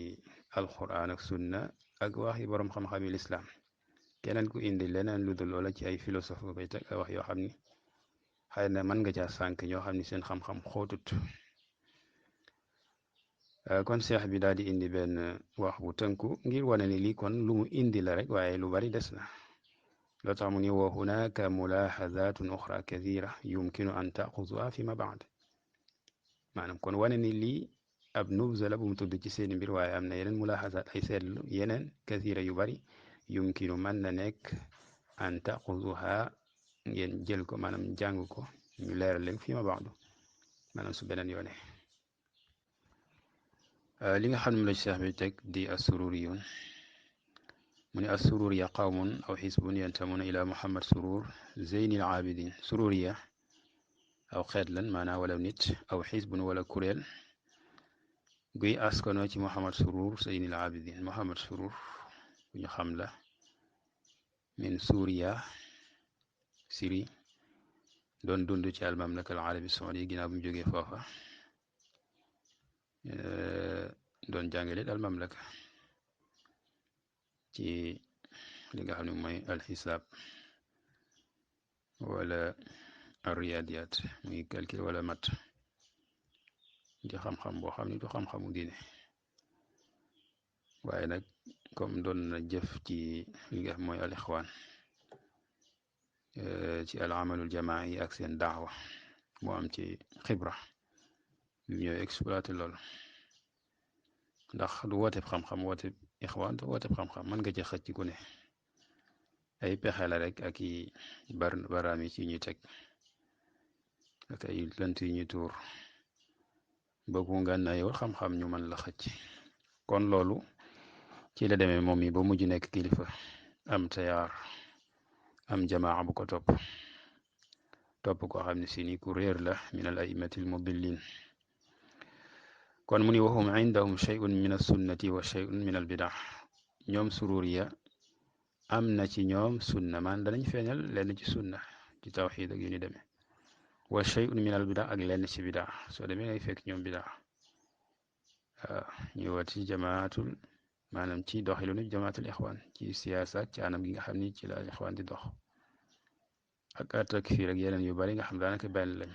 alquran ak sunna ak waxi borom xam-xami lislaam keneen ku indi leneen lu dul loola ci ay philosophe nga koy teg ay wax yoo xam ni xëy na mën nga caa sànk ñoo xam ni seen xam-xam xootut kon seex bi daal di indi benn wax bu tënku ngir wane ni lii kon lu mu indi la rek waaye lu bari des na loo tax mu ni wa hunaka mulaxazatun oxra kathira yumkinu an taxuzuha fi ma baad maanaam kon wane ni lii ab nubza la bu mu tudd ci seeni mbir waaye am na yeneen mulaxazaat ay seetlu yeneen kathira yu bari yumkinu mën na nekk an taxuzuha ngeen jël ko maanaam jàng ko ñu leeral leen fi ma baadu maanaam su beneen yoone li nga xam ne la ci seex bi teg di assururiyun mu ne assururiya qawmun aw xisbun yantamuna ila muhammad surur zeynil abidin sururiya aw xeet lan maanaa wala nit aw xisbun wala kuréel guy askano ci muhammad surur zeynil abidin muhammad surur bu ñu xam la min suuriya siri doon dund ci al mamlaka al arabi saudi ginnaaw bu mu jógee foofa doon jàngale al mamlaka ci li nga xam ne mooy alxisaab wala arriyadiyat muy calcul wala mat di xam-xam boo xam ne du xam-xamu diine waaye nag comme doon na jëf ci li nga xam mooy al ixwaan ci al amalul jamaa yi ak seen daawa moo am ci xibra bi ñooy exploité loolu ndax du wooteeb xam-xam wooteeb ixwaan du wooteeb xam-xam mën nga ci xëcc ku ne ay pexe la rek ak i baraam yi ci ñuy teg ak ay lënt yi ñuy tuur bëggu nga na yow xam-xam ñu mën la xëcc kon loolu ci la demee moom mi ba mujj nekk kilifa am tayaar am jamaa bu ko topp koo xam ne si ni ku réer la min al aimati al mudillin kon mu ni wahum indahum shay'un min as-sunnati wa shay'un min al bidaa ñoom sururiya am na ci ñoom sunna man danañ feeñal lenn ci sunna ci tawxiid ak yu ni demee wa shay'un min al bidaa ak lenn ci bidaa soo demee ngay fekk ñoom bidaa waaw ñu wati jamaatul maanaam ci doxalinu jamaatul ixwaan ci siyaasa ci anam gi nga xam ni ci la ixwaan di dox ak takfiir ak yeneen yu bari nga xam daanaka benn lañ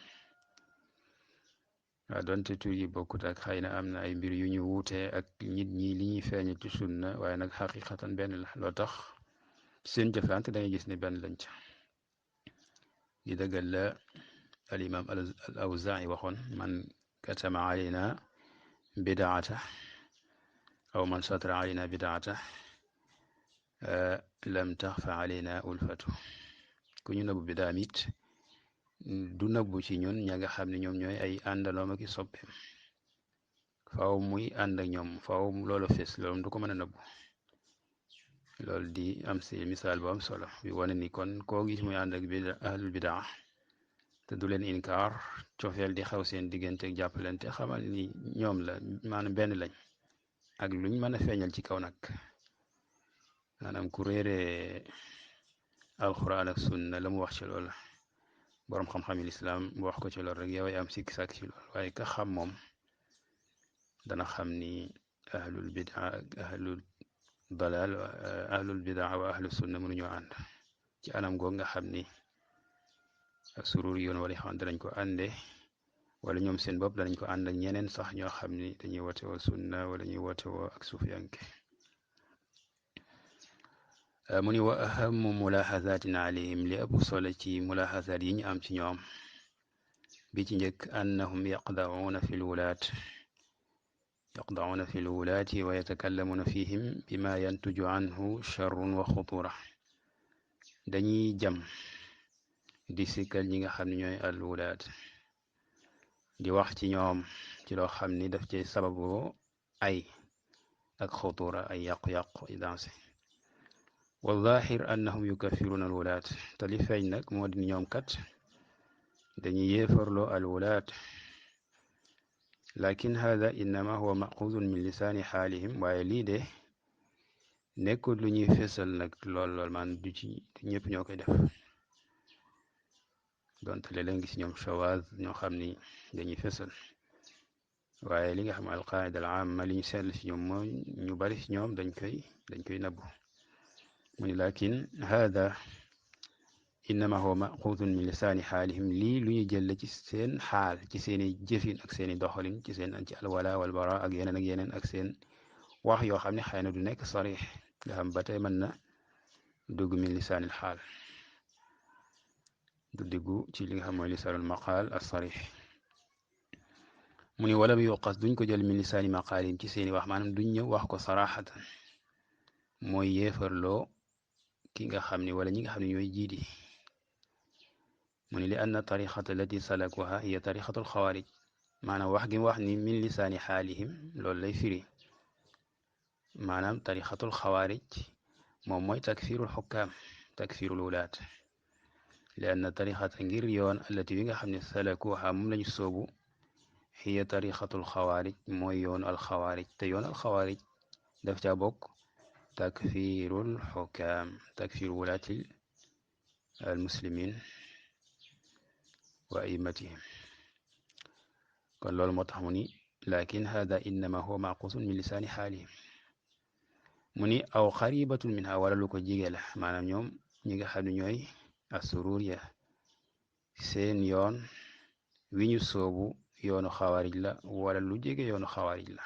waaw donte tur yi bokkut ak xëy na am na ay mbir yu ñu wuute ak nit ñi li ñuy feeñal ci sunna waaye nag xaqiqatan benn la loo tax seen jëflante dangay gis ne benn lañ ca di dëggal la al imam al awzaa'i waxoon man katama alayna bidaata aw man satara alayna bidaata lam taxfa alayna ulfatu ku ñu nëbbu bidaam it du nëbbu ci ñun ña nga xam ne ñoom ñooy ay àndaloom ak i soppeem faaw muy ànd ak ñoom faaw loolu fes loolu du ko mën a nëbbu loolu di am si misaal bu am solo bi wane ni kon koo gis muy ànd ak ahlul bidaa te du leen inkaar cofeel di xaw seen diggante ak jàppalante xamal ni ñoom la maanaam benn lañ ak luñ mën a feeñal ci kaw nag maanaam ku réeree alquran ak sunna la mu wax ci loolu boroom xam-xami lislaam wax ko ci loolu rek yow am sikki sàkk ci loolu waaye ka xam moom dana xam ni ahlul bidaa ak ahlul dalal ahlul bidaa wa ahlus sunna mënuñoo ànd ci anam goog nga xam ni surur yoon wala xam danañ ko ànde wala ñoom seen bopp danañ ko ànd ak ñeneen sax ñoo xam ni dañuy wote woo sunna wala ñuy wote woo ak suufiyanke mu ni wa ahamu mulahazatin alayhim li ëpp solo ci mulahazaat yi ñu am ci ñoom bi ci njëkk annahum yaqdacuuna fi lwulaati wa yatakallamuuna fihim bima yantuju anhu charrun wa xutura dañuy jam di sikkal ñi nga xam ne ñooy alwulaat di wax ci ñoom ci loo xam ni daf cay sababu ay ak xutura ay yàqu-yàqu ay danse wa zaahir annahum yukaffiruuna alwulaat te li feeñ nag moo di ñoom kat dañuy yéefarloo alwulaat lakin hada innama huwa maxuudun min lisaani xaalihim waaye lii de nekkul lu ñuy fésal nag lool man du ci ñëpp ñoo koy def donte léeg-léeg gis ñoom shawaaz ñoo xam ni dañuy fésal waaye li nga xam alqaida al amma li ñu seetlu ci ñoom mooy ñu bari ci ñoom dañ koy nabbu mu ni lakin hada innama huwa maxuudun min lisaani xaalihim lii lu ñu jël ci seen xaal ci seeni jëfin ak seeni doxalin ci seen ci alwala wal bara ak yeneen ak seen wax yoo xam ne xëy na du nekk sarix nga xam ba tey mën na dugg min lisaanil xaal du diggu ci li nga xam mooy lisaanul maqaal as sarix mu ni wala bi yuqas duñ ko jël min lisaani maqaalin ci seeni wax maanaam duñ ñëw wax ko saraxatan mooy yéefarloo ki nga xam ni wala ñi nga xam ne ñooy jiidi mu ni li anna tariqata allati salakuha hiya tariqatul xawaarij maanaam wax gi mu wax ni min lisaani xaalihim loolu lay firi maanaam tariqatul xawaarij moom mooy takfirul xukkaam takfirul wulaat li anna tariqata ngir yoon allati wi nga xam ne salakuha moom lañu soobu hiya tariqatul xawaarij mooy yoonu alxawaarij te yoonu alxawaarij daf caa bokk takfirul xukkaam takfir wulaati almuslimin wa aimatihim kon loolu moo tax mu ni lakin hada innama huwa maqusun min lisaani xaalihim mu ni aw xaribatun minha wala lu ko jige la maanaam ñoom ñi nga xam ne ñooy assurur ya seen yoon wi ñu soobu yoonu xawaarij la wala lu jege yoonu xawaarij la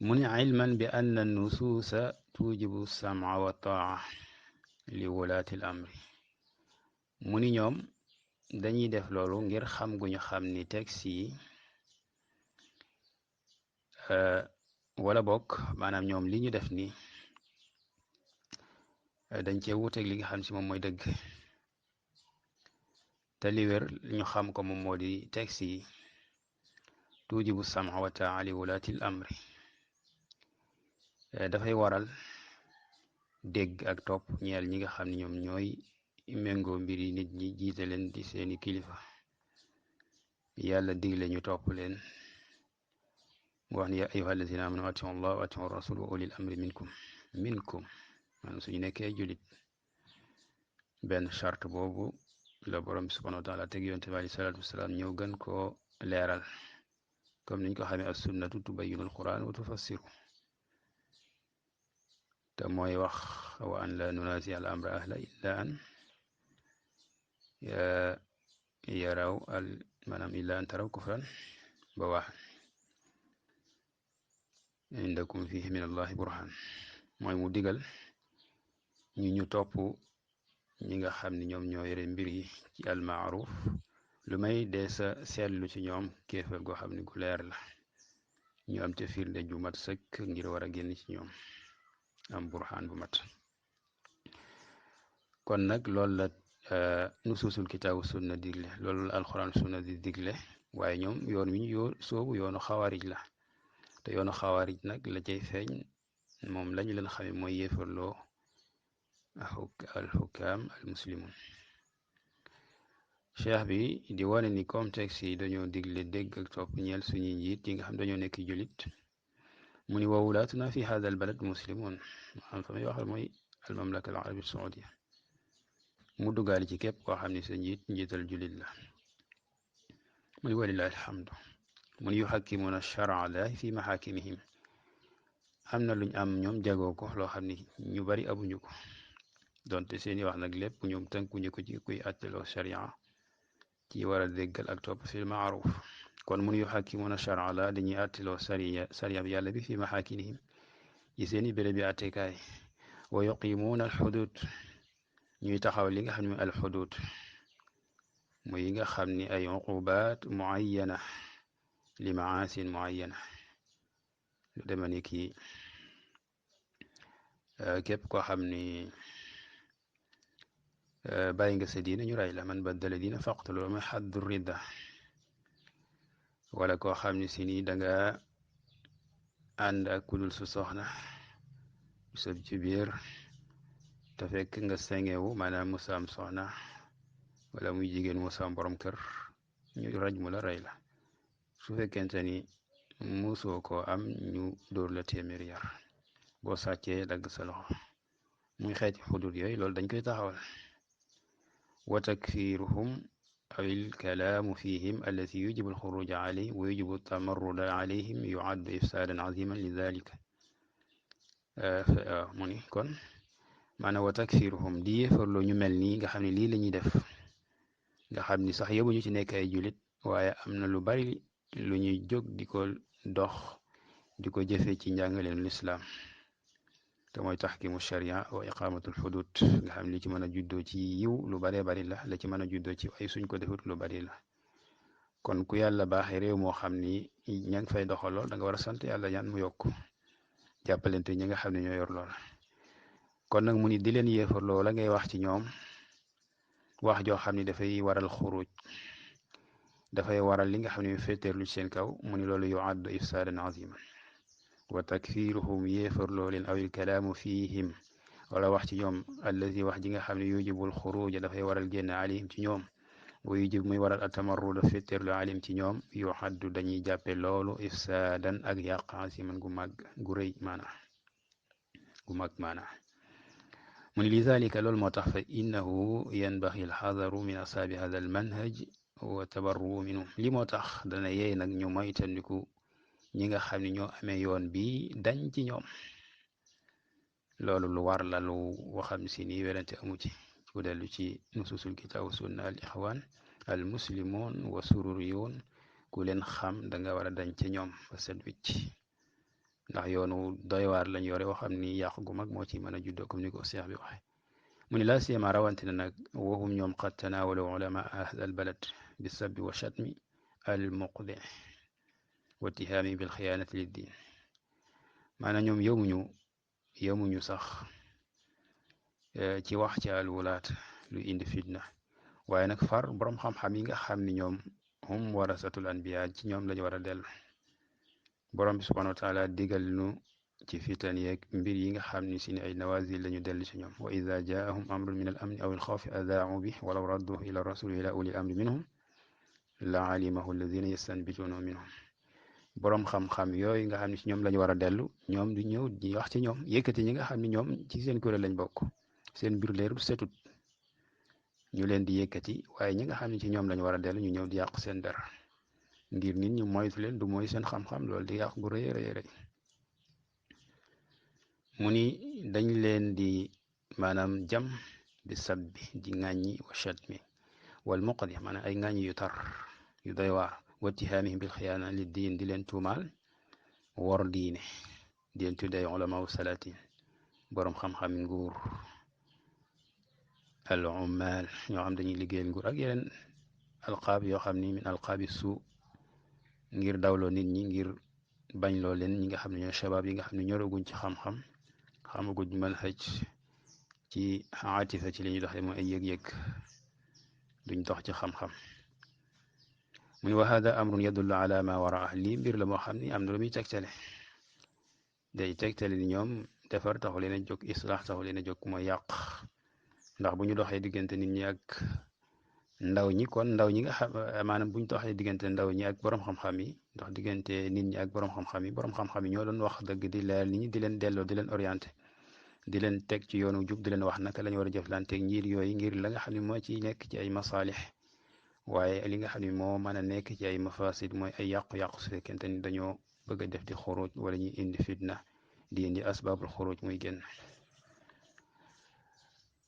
mu ni ilman bi anna nusuusa tujibu sama wa taa li wulaati l amri mu ni ñoom dañuy def loolu ngir xam gu ñu xam ni texte yi wala bokk maanaam ñoom li ñu def ni dañ cee wuuteeg li nga xam si moom mooy dëgg te li wér ñu xam ko moom moo di texte yi tujibu sama wa taa li wulaati l amri dafay waral dégg ak topp ñeel ñi nga xam ne ñoom ñooy méngoo mbiri nit ñi jiite leen di seeni kilifa yàlla digle ñu topp leen mu wax ni ya ayuha allazina amanu atiu allah wa atiu rasul wa ulil amri minkum maanaam suñu nekkee julit benn charte boobu la borom bi subhanahu wa taala teg yonte bi aleyhi salaatu wasalaam ñëw gën koo leeral comme niñ ko xamee as sunnatu tubayyinu al quran wa tufassiru te mooy wax wa an la nunaasi al amra ahla illa an yaraw al maanaam illa an taraw kufran ba wax indakum fihi min allahi burhan mooy mu digal ñu topp ñi nga xam ni ñoom ñoo yore mbir yi ci almaaruf lu may dee sa seetlu ci ñoom kéefal goo xam ni gu leer la ñu am te firnde ju mat sëkk ngir war a génn ci ñoom am burhaan bu mat kon nag loolu la nusuusul kitaabu sunna digle loolu la alxuraan sunna di digle waaye ñoom yoon wi ñu soobu yoonu xawaarij la te yoonu xawaarij nag la cay feeñ moom lañu leen xame mooy yéefarloo alxukaam almuslimun cheikh bi di wane ni contexte yi dañoo digle dégg ak topp ñeel suñuy njiit yi nga xam dañoo nekk julit mu ni wa wulaatuna fi hada al balad muslimun maanaam fa may waxal mooy al mamlaka al arabia saudia mu duggaali ci képp koo xam ne sa njiital julit la mu ni walilahi alhamdu mu ni yuxakkimuna shara llahi fi maxaakimihim am na luñ am ñoom jagoo ko loo xam ni ñu bari abuñu ko donte seeni wax nag lépp ñoom tënkuñu ko ci kuy atteloo sharia ci war a déggal ak topp fil maaruf kon mun yuxakkimuna shara la dañuy atteloo sariya bi yàlla bi fi maxaakinihim ci seeni béréb bi attekaay wa yuqimuuna alxudud ñuy taxaw li nga xam ne mooy alxudud muy yi nga xam ni ay uqubaat muayyana li maasin muayyana lu deme ni kii képp koo xam ni bàyyi nga sa diina ñu rey la man baddala diina faqtulu mooy xaddu ridda wala koo xam ni si nii danga ànd ak kudul su soxna sëb ci biir te fekk nga sengewu maanaam mu saam soxna wala muy jigéen mu saam borom kër ñu raj mu la rey la su fekkente ni musoo koo am ñu dóor la téeméer yar boo sàccee dagg sa loxo muy xeeti xudud yooyu loolu dañ koy taxawal wa takfiruhum aw ilkalaamu fihim allati yujibu alxuruja alayhim wa yujibu tamarruda alayhim yuaddu ifsaadan aziman li dalika mu ni kon maanaam wa takfiruhum di yéefarloo ñu mel nii nga xam ne lii la ñuy def nga xam ni sax yëbuñu ci nekk ay julit waaye am na lu bari lu ñuy jóg di ko dox di ko jëfe ci njàngaleenu lislaam te mooy taxkimu sharia wa iqamatul xudud nga xam li ci mën a juddoo ci yiw lu baree bari la ci mën a juddoo ci ay suñ ko defut lu bari la kon ku yàlla baaxee réew moo xam ni ña ngi fay doxaloo da nga war a sant yàlla ñaan mu yokk jàppalante ñi nga xam ne ñoo yor lool kon nag mu ni di leen yéefarloo la ngay wax ci ñoom wax joo xam ni dafay waral xuruj dafay waral li nga xam ne féeteerlu ci seen kaw mu ni loolu yuaddu ifsaadan aziman wa takfiruhum yéefarloo leen aw il kalaamu fihim wala wax ci ñoom allazi wax ji nga xam ne yujibul xuruja dafay waral génn alayhim ci ñoom wa yujib muy waral atamarruda féeteerlu alayhim ci ñoom yuaddu dañuy jàppe loolu ifsaadan ak yàq aziman gu màgg gu rëy maana gu mag maana mu ni lidalika loolu moo tax fa innahu yanbaxi alxadaru min asaabi hada almanhaj wa tabarru minhum li moo tax dana yeey nag ñu moytandiku ñi nga xam ne ñoo amee yoon bi dañ ci ñoom loolu lu war la lu waxam si ni werante amu ci ku dellu ci nususul kitaabu sunna al ixwaan al muslimun wa sururiyun ku leen xam da nga war a dañ ci ñoom ba set wicc ndax yoonu doy waar lañ yore woo xam ni yàq gu mag moo ci mën a juddoo comme ni ko seex bi waxe mu ni laa siyama rawante na nag wahum ñoom qad tanaawalu ulama ahda al balad bi sabbi wa shatmi al muqdi wa tihaami bil xiyaanati lid diin maanaam ñoom yemuñu sax ci wax ci al wulaat lu indi fitna waaye nag far borom xam-xam yi nga xam ni ñoom hum warasatul anbiya ci ñoom lañu war a dellu borom bi subhanahu wa taala digal nu ci fitan yeeg mbir yi nga xam ni si ni ay nawazil lañu dellu ci ñoom wa ida jaahum amrun min al amni aw al xawfi adaau bi walaw radduhu ila rasuli ila uli amri minhum la alimahu alladina yastanbituuna minhum borom xam-xam yooyu nga xam ne ci ñoom lañu war a dellu ñoom du ñëw di wax ci ñoom yëkkati ñi nga xam ne ñoom ci seen kuréel lañ bokk seen mbir leerul setut ñu leen di yëkkati waaye ñi nga xam ne ci ñoom lañu war a dellu ñu ñëw di yàq seen dara ngir nit ñi moytu leen du mooy seen xam-xam loolu di yàq gu rëy rëy rëy mu ni dañ leen di maanaam jam bi sabbi di ŋàññi wa shatmi wal muqdi maanaam ay ŋàññi yu tar yu doy waar wa ittihaamihim bil xiyaana li diin di leen tuumaal wor diine di leen tuddee ay ulama u salatin boroom xam-xam nguur al ummal ñoo xam dañuy liggéeyal nguur ak yeneen alqaab yoo xam ni min alqaabi suu ngir dawloo nit ñi ngir bañ loo leen ñi nga xam ne ñooy shabaab yi nga xam ne ñoraguñ ci xam-xam xamaguñ manhaj ci atifa ci li ñuy doxee mooy ay yëg-yëg duñ dox ci xam-xam mu ni wa hada amrun yadullu ala ma waraa lii mbir la moo xam ni am na lu muy tegtale day tegtale ni ñoom defar taxu leen a jóg islaax taxu leen a jóg mooy yàq ndax bu ñu doxee diggante nit ñi ak ndaw ñi kon ndaw ñi nga xam maanaam bu ñu doxee diggante ndaw ñi ak borom xam-xam yi dox diggante nit ñi ak borom xam-xam yi borom xam-xam yi ñoo doon wax dëgg di leer nit ñi di leen delloo di leen orienté di leen teg ci yoonu jub di leen wax naka la ñu war a jëflanteeg njiit yooyu ngir la nga xam ne moo ci nekk ci ay masaalix waaye li nga xam ne moo mën a nekk ci ay mafasid mooy ay yàqu-yàqu su fekkente ni dañoo bëgg a def di xuruj wala ñuy indi fitna di indi asbaabul xuruj muy génn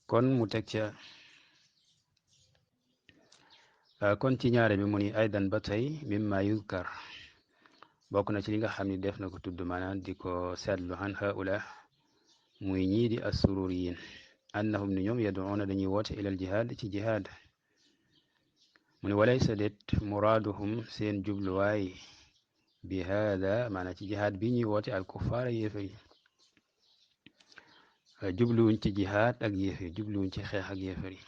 kon mu teg ca kon ci ñaare bi mu ni aydan ba tey mimma yuzkar bokk na ci li nga xam ne def na ko tudd maanaam di ko seetlu an haula muy ñii di assururiyin annahum ni ñoom yaduuna dañuy woote ilal jihaad ci jihaad mu ni walaysa det muraaduhum seen jubluwaay bi haada maanaam ci jihaad bi ñuy woote al kuffaara yéefar yi jubluwuñ ci jihaad ak yéefar yi jubluwuñ ci xeex ak yéefar yi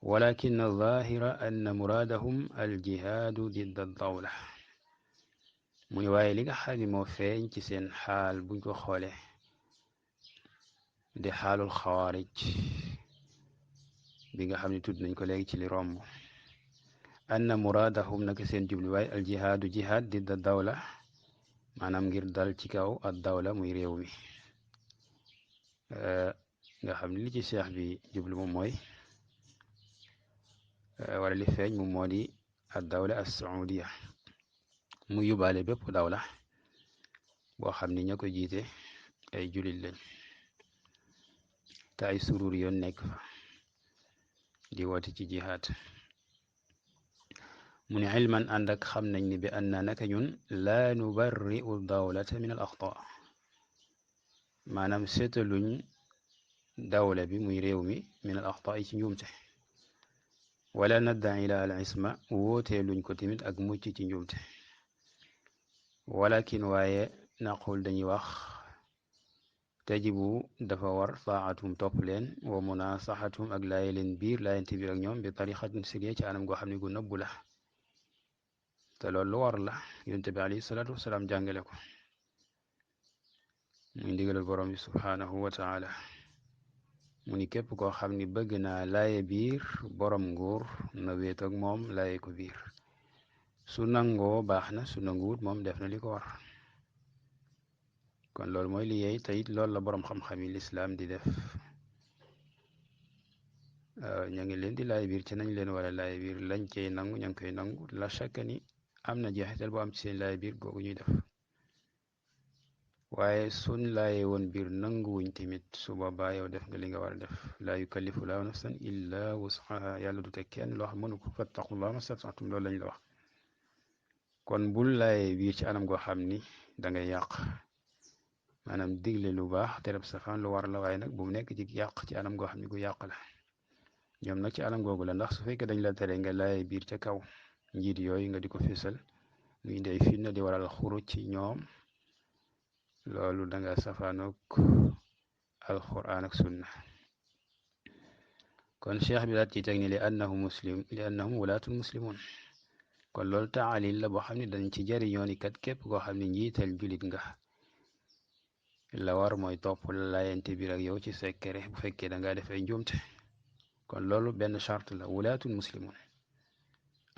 walakin alzahira anna muraadahum aljihaadu didda dawla mu ni waaye li nga xam ne moo feeñ ci seen xaal buñ ko xoole di xaalul xawaarij bi nga xam ne tudd nañ ko léegi ci li romb anna muraadahum naka seen jubluwaay aljihaadu jihaad didda dawla maanaam ngir dal ci kaw ad dawla muy réew mi nga xam ne li ci seex bi jublu moom mooy wala li feeñ moom moo di ad dawla as saudiya mu yóbbaale bépp dawla boo xam ni ña ko jiite ay julit lañ te ay surur yoon nekk fa di woote ci jihaad mu ni ilman ànd ak xam nañ ni bi anna naka ñun laa nubarri'u dawlata min al axtaa maanaam seetaluñ dawla bi muy réew mi min al axtaa yi ci njuumte wala nadda ila al isma wootee luñ ko tamit ak mucc ci njuumte walakin waaye naqul dañuy wax tajibu dafa war taatum topp leen wa munasaxatum ak laaye leen biir laayente biir ak ñoom bi tariqatin sirriya ci anam goo xam ne gu nëbbu la te loolu lu war la yonent bi alayhi salaatu wasalaam jàngale ko muy ndigalal borom bi subhaanahu wa taala mu ni képp koo xam ni bëgg naa laaye biir borom nguur na wéet ak moom laaye ko biir su nangoo baax na su nanguwut moom def na li ko war kon loolu mooy li yeey te it loolu la borom xam-xam yi lislaam di def ña ngi leen di laay biir ci nañ leen wala laay biir lañ cey nangu ña ngi koy nangu la chaque ni am na jeexital bu am ci seen laay biir googu ñuy def waaye suñ laaye woon biir nanguwuñ tamit su boobaa yow def nga li nga war a def laa yukallifu laahu nafsan illa wus'aha yàlla du teg kenn loo xam mënu ko fattaqullaha mastata'tum loolu lañ la wax kon bul laaye biir ci anam goo xam ni da ngay yàq maanaam digle lu baax tereb safaan lu war la waaye nag bu mu nekk ci yàq ci anam goo xam ne gu yàq la ñoom nag ci anam googu la ndax su fekkee dañ la tere nga laaye biir ca kaw njiit yooyu nga di ko fésal muy ndey fitna di waral xuruj ci ñoom loolu danga safaanook alquran ak sunna kon cheikh bi daat ci teg ni li annahum walaatul muslimun kon loolu taalil la boo xam ne dañ ci jariñoo ni kat képp koo xam ne njiital julit nga la war mooy topp la laayante biir ak yow ci sekkere bu fekkee da ngaa def ay njuumte kon loolu benn charte la walaatul muslimun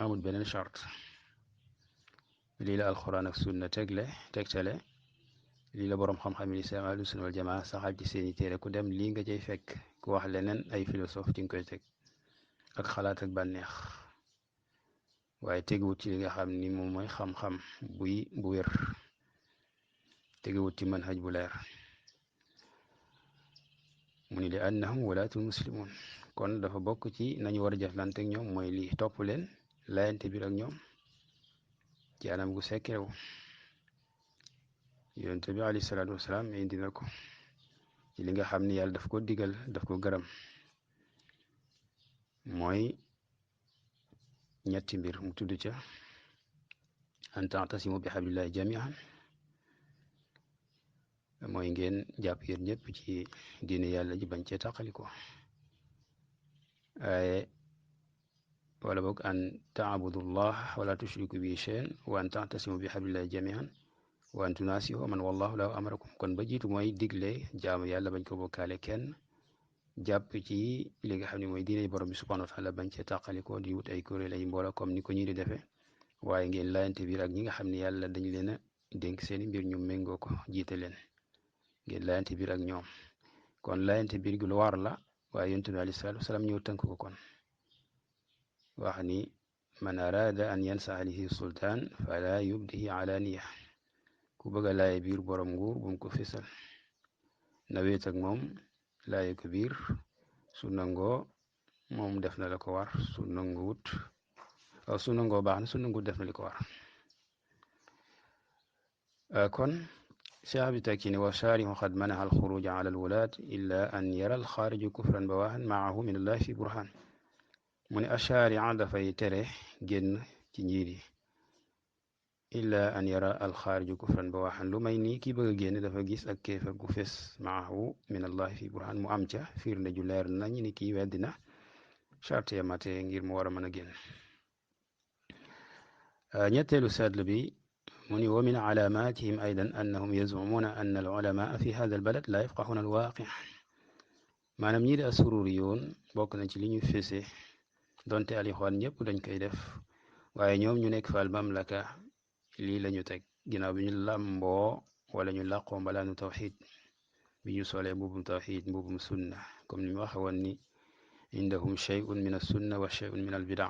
amul beneen charte lii la alquran ak sunna tegtale lii la boroom xam-xam yi lislaam ahlu sunna wal jamaa saxal ci seeni téere ku dem lii nga cay fekk ku wax leneen ay philosophe ci nga koy teg ak xalaat ak bànneex waaye tegewut ci li nga xam ni moom mooy xam-xam bu wér tegewut ci manhaj bu leer mu ni li annahum walaatul muslimun kon dafa bokk ci nañu war a jëflante ak ñoom mooy lii topp leen layante biir ak ñoom ci anam gu sekkerew yonent bi alayhi salaatu wasalaam indi na ko ci li nga xam ni yàlla daf ko digal daf ko gërëm mooy ñetti mbir mu tudd ca an ta'tasimu bi hablillahi jami'an mooy ngeen jàpp yéen ñëpp ci diine yàlla ji bañ cee tàqaliko waaye wala boog an ta'budullah wala tushriku bihi shay'an wa an ta'tasimu bi hablillahi jami'an wa an tunasihu man wallahu lahu amrakum kon ba jiitu mooy digle jaamu yàlla bañ ko bokkaale kenn jàpp ci li nga xam ne mooy diine borom bi subhanahu wa taala bañ cee tàqaliko di wut ay kuréel ay mbooloo comme ni ko ñi di defee waaye ngeen laayante biir ak ñi nga xam ne yàlla dañ leen a dénk seeni mbir ñu méngoo ko jiite leen ngeen laayante biir ak ñoom kon laayante biir gi lu war la waaye yonent bi alayhi salaatu wasalaam ñëw tënk ko kon wax ni man arada an yansaha lihi sultaan fala yubdihi alaniya ku bëgg a laaye biir borom nguur bu mu ko fésal na wéet ak moom laaye ko biir su nangoo moom def na la ko war su nanguwut su nangoo baax na su nanguwut def na li ko war kon cheikh bi tekki ni wa shaarihu qad manaha alxuruja ala alwulaat illa an yara alxaariju kufran bawahan maahu min allahi fi burhan mu ne asharia dafay tere génn ci njiit yi illa an yara alxaariju kufran bawahan lu may nii kii bëgg a génn dafa gis ak kéefar gu fes maahu min allahi fi burhan mu am ca firnde ju leer nañ ni kii weddina charte ya mate ngir mu war a mën a génn ñetteelu seetlu bi mu ni wa min alaamatihim aydan annahum yazumuuna anna al ulamaa fi hada al balad la yafqahuuna al waaqi maanaam ñii di asururiyuun bokk na ci li ñu fese donte alixwaan ñëpp dañ koy def waaye ñoom ñu nekk fa al mamlaka lii la ñu teg ginnaaw bi ñu làmboo wala ñu làqoo mbalaanu tawxid bi ñu solee mbubum tawxid mbubum sunna comme ni mu waxe woon ni indahum shay'un min as-sunna wa shay'un min al-bida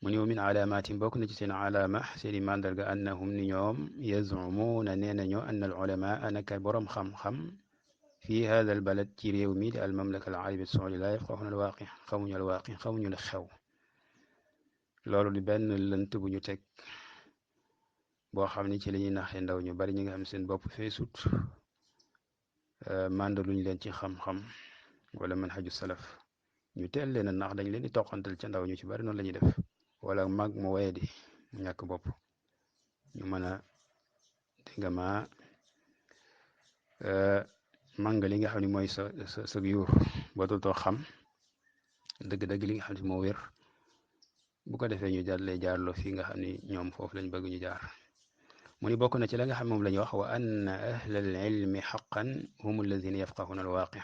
mu ni wa min alaamaatim bokk na ci seen alaama seeni màndarga annahum ni ñoom yazumuuna nee nañu anna al ulamaa naka boroom xam-xam fi hada al balad ci réew mi di al mamlaka al arabia saudi la yafqahuuna al waaqi xamuñu la xew loolu di benn lënt bu ñu teg boo xam ni ci la ñuy naxee ndaw ñu bari ñi nga xam seen bopp feesut màndaluñ leen ci xam-xam wala manhaju salaf ñu teel leen a nax dañ leen di toqantal ca ndaw ñu ci bari noonu la ñuy def wala mag mu waye di mu ñàkk bopp ñu mën a dinga ma manga li nga xam ne mooy sa yuur ba dootoo xam dëgg-dëgg li nga xam ne moo wér bu ko defee ñu jàllee jaarloo fii nga xam ni ñoom foofu lañ bëgg ñu jaar mu ni bokk na ci la nga xam moom la ñu wax wa anna ahlal ilmi xaqan hum alladina yafqahuna alwaqi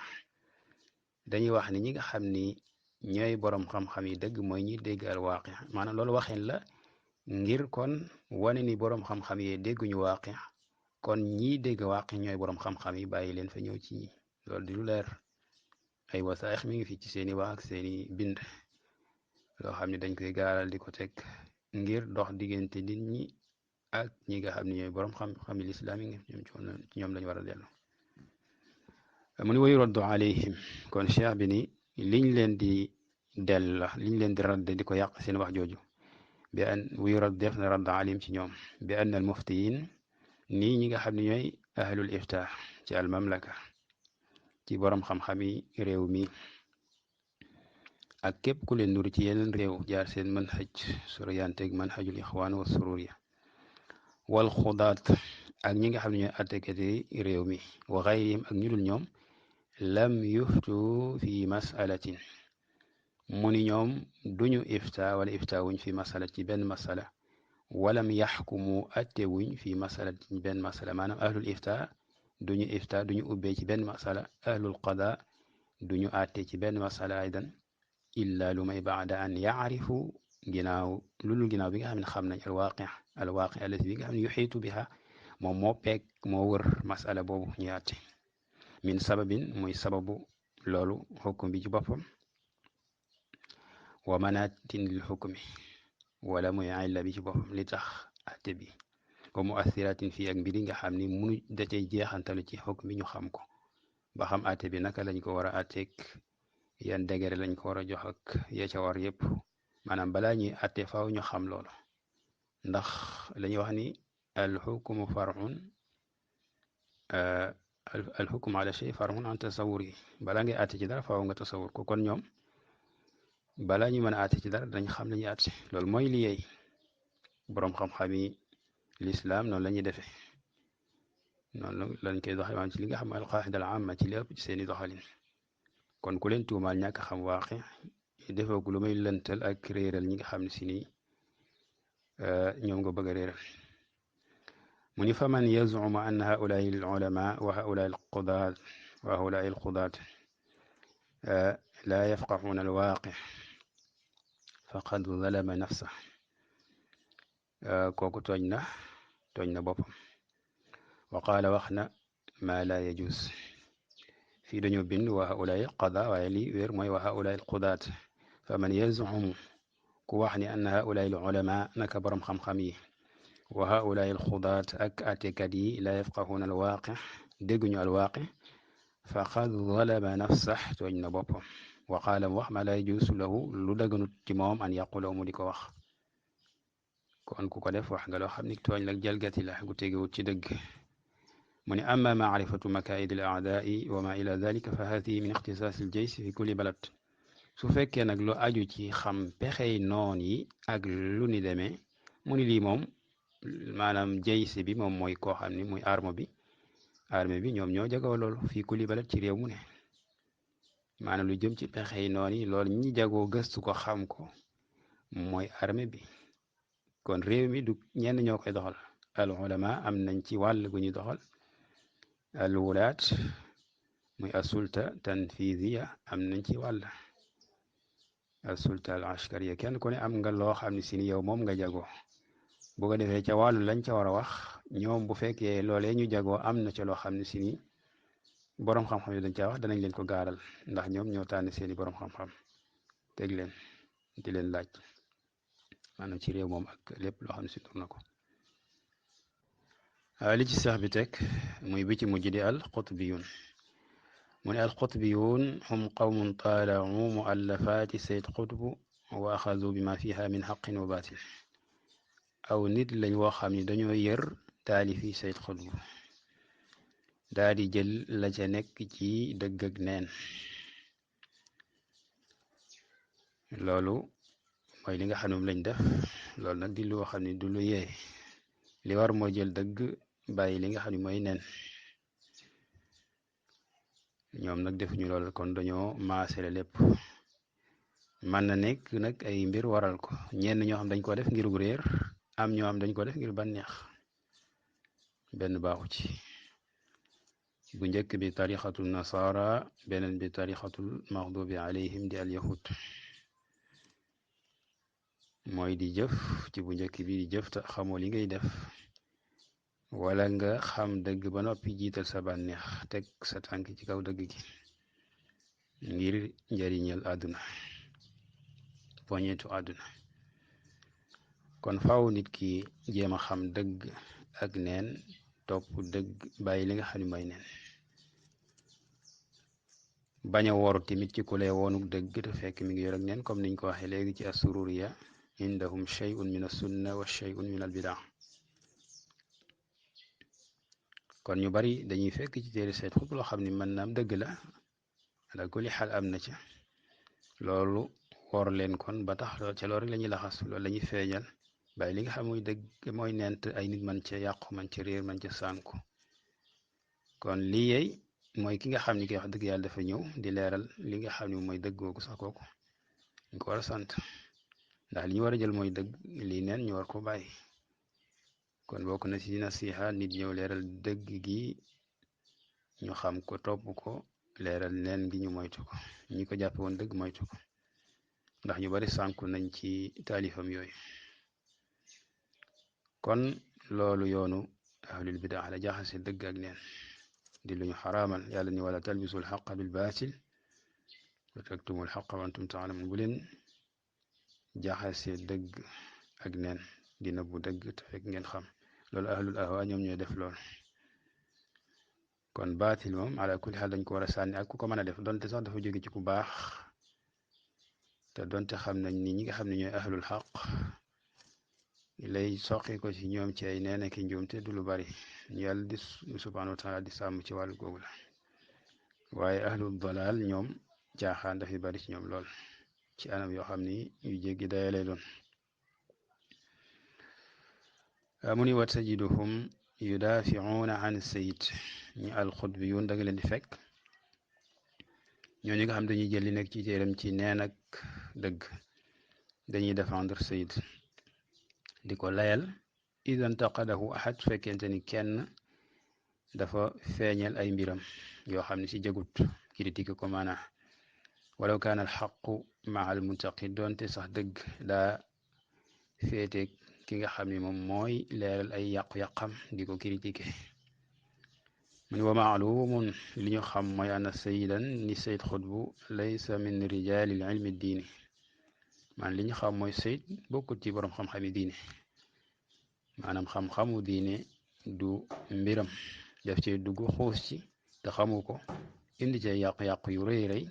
dañuy wax ni ñi nga xam ni ñooy boroom xam-xam yi dëgg mooy ñi dégg alwaqi maanaam loolu waxin la ngir kon wane ni boroom xam-xam yi dégguñu waaqi kon ñii dégg waaqi ñooy boroom xam-xam yi bàyyi leen fa ñëw ci ñi loolu di lu leer ay wasaaix mi ngi fi ci seeni wax ak seeni bind loo xam ne dañ koy gaaral di ko teg ngir dox diggante nit ñi ak ñi nga xam ne ñooy boroom xam-xam yi lislaam yi ñoom lañu war a dellu mu ni wayu raddu alayhim kon cheikh bi ni liñ leen di dell la liñ leen di radd di ko yàq seen wax jooju bi an wayu radd def na radd alayhim ci ñoom bi an al muftiyin nii ñi nga xam ne ñooy ahlul ifta ci al mamlaka ci boroom xam-xam yi réew mi ak képp ku leen nuru ci yeneen réew jaar seen manhaj soriyanteeg manhajul ixwaan wa sururiya wal xudaat ak ñi nga xam ne ñooy attekati réew mi wa xayrihim ak ñu dul ñoom lam yuftu fi masalatin mu ni ñoom duñu ifta wala ifta wuñ fi masala ci benn masala walam yaxkumu atte wuñ fi masala ci benn masala maanaam ahlul ifta duñu ubbee ci benn masala ahlul qada duñu atte ci benn masala aydan illa lu may baada an yaarifu ginaaw bi nga xam ne xam nañ alwaaqi allati bi nga xam ne yuxiitu biha moom moo peeg moo wër masala boobu ñu àtte min sababin muy sababu loolu xukum bi ci boppam wa manaatin lil xukmi wala muy illa bi ci boppam li tax atte bi wa muathiratin fii ak mbiri nga xam ni munu da cay jeexantalu ci xukm bi ñu xam ko ba xam atte bi naka lañ ko war a atteek yan degere lañ ko war a jox ak ya ca war yépp maanaam balaa ñuy atte faaw ñu xam loolu ndax lañuy wax ni alxukmu farun alxukmu ala shay farun an tasawur yi balaa ngay atte ci dara faaw nga tasawur ko kon ñoom balaa ñu mën a atte ci dara dañ xam la ñuy atte loolu mooy li yeey boroom xam-xam yi lislaam noonu la ñuy defee noonu lañ koy doxee maanaam ci li nga xam alqaida al amma ci lépp ci seeni doxalin kon ku leen tuumaal ñàkk xam waaqi defoo ko lu may lëntal ak réeral ñi nga xam ne si nii ñoom nga bëgg a réeral mu ni fa man yazuma an haulaai al ulama wa haulaai al qudaat wa haulaai al qudaat laa yafqahuuna al waaqi faqad zalama nafsa kooku tooñ na boppam wa qaala wax na maa laa yajuus fii dañoo bind wa haulaai qada waaye li wér mooy wa haulaai qudaat fa man yazumu ku wax ni anna haulaai ulama naka borom xam-xam yi wa haulaai qudaat ak atekat yi la yafqahuuna alwaaqi dégguñu alwaaqi faqad zalama nafsah tooñ na boppam wa qaala wax ma la yajuusu lahu lu daganut ci moom an yaqula mu di ko wax kon ku ko def wax nga loo xam ni tooñ la jalgati la gu tegewut ci dëgg mu ne amma maarifatu makaayid al aadaai wa ma ila dalika fa hadihi min ixtisaas al jaysh fi kulli balad su fekkee nag lu aju ci xam pexey noon yi ak lu ni demee mu ni lii moom maanaam jaysh bi moom mooy koo xam ni muy arme bi ñoom ñoo jagoo loolu fii kulli balad ci réew mu ne maanaam lu jëm ci pexey noon yi loolu ñi jagoo gëstu ko xam ko mooy arme bi kon réew mi du ñenn ñoo koy doxal al ulama am nañ ci wàll gu ñu doxal al wulaat muy asulta tanfiziya am nañ ci wàll asulta al askariya kenn ku ne am nga loo xam ne si ni yow moom nga jagoo bu ko defee ca wàllu lañ ca war a wax ñoom bu fekkee loolee ñu jagoo am na ca loo xam ne si ni boroom xam-xam yi dañ caa wax danañ leen ko gaaral ndax ñoom ñoo tànn seeni boroom xam-xam teg leen di leen laaj maanaam ci réew moom ak lépp loo xam ne si tur na ko li ci sax bi teg muy bi ci mujj di al qutbiyun mu ne al qutbiyun hum qawmun taalacu muallafaati sayd qutb wa axadu bima fiha min xaqin wa baatil aw nit lañ woo xam ni dañoo yër taalifi sayd qutb daa di jël la ca nekk ci dëgg ak neen loolu mooy li nga xam ne moom lañ def loolu nag di loo xam ne du lu yee li war moo jël dëgg bàyyi li nga xam ne mooy nen ñoom nag defuñu loolu kon dañoo maasale lépp mën na nekk nag ay mbir waral ko ñenn ñoo xam dañ ko def ngir réer am ñoo xam dañ ko def ngir bànneex benn baaxu ci bu njëkk bi tarixatul nasara beneen bi tarixatul maxdubi alayhim di al yahud mooy di jëf ci bu njëkk bi di jëf te xamoo li ngay def wala nga xam dëgg ba noppi jiital sa bànneex teg sa tànk ci kaw dëgg gi ngir njariñal àdduna poñetu àdduna kon faaw nit ki jéem a xam dëgg ak neen topp dëgg bàyyi li nga xam ne mooy neen bañ a woru tamit ci ku lay woonu dëgg te fekk mi ngi yor ak neen comme niñ ko waxee léegi ci assururiya indahum shay'un min as-sunna wa shay'un min al-bid'a kon ñu bari dañuy fekk ci téere Sayd Qutb loo xam ne mën naam dëgg la ala kulli xaal am na ca loolu wor leen kon ba tax ca loolu rek la ñuy laxas loolu la ñuy feeñal bàyyi li nga xam mooy dëgg mooy nent ay nit man ca yàqu man ca réer man ca sànku kon lii yeey mooy ki nga xam ni koy wax dëgg yàlla dafa ñëw di leeral li nga xam ne mooy dëgg googu sax kooku ñu ko war a sant ndax li ñu war a jël mooy dëgg lii neen ñu war ko bàyyi kon bokk na ci nasiha nit ñëw leeral dëgg gi ñu xam ko topp ko leeral neen gi ñu moytu ko ñi ko jàppe woon dëgg moytu ko ndax ñu bari sànku nañ ci taalifam yooyu kon loolu yoonu ahlul bidaa la jaxase dëgg ak neen di lu ñu xaraamal yàlla ni wala talbisul xaqa bil baatil wa taktumul xaqa wa antum taalamun bu leen jaxase dëgg ak neen di nëbbu dëgg te fekk ngeen xam loolu ahlul ahwa ñoom ñooy def lool kon baatil moom ala kulli xaal dañ ko war a sànni ak ku ko mën a def donte sax dafa jóge ci ku baax te donte xam nañ ni ñi nga xam ne ñooy ahlul xaq lay soqi ko ci ñoom ci ay neen ak njuumte du lu bari ñu yàlla di subhanahu wa taala di sàmm ci wàllu googu la waaye ahlul dalal ñoom caaxaan dafi bari ci ñoom lool ci anam yoo xam ni yu jéggi daya lay doon mu ni wa tajiduhum yudaafiuuna an sayid ñu alxutbiyuun da nga leen di fekk ñooñu nga xam dañuy jël li nekk ci téeram ci neen ak dëgg dañuy défendre sayid di ko layal idan taqadahu ahad fekkente ni kenn dafa feeñal ay mbiram yoo xam ne si jagut critique ko maanaa walaw kaana alxaqu maa almuntaqid doonte sax dëgg daa féeteeg ki nga xam ne moom mooy leeral ay yàqu-yàqam di ko critiqué mu ni wa maalumun li ñu xam mooy ana sayidan ni sayid xutbu laysa min rijalil ilmi diini man li ñu xam mooy sayid bokkut ci boroom xam-xami diine maanaam xam-xamu diine du mbiram def ci dugg xuus ci te xamu ko indi ci yàqu-yàqu yu rëy rëy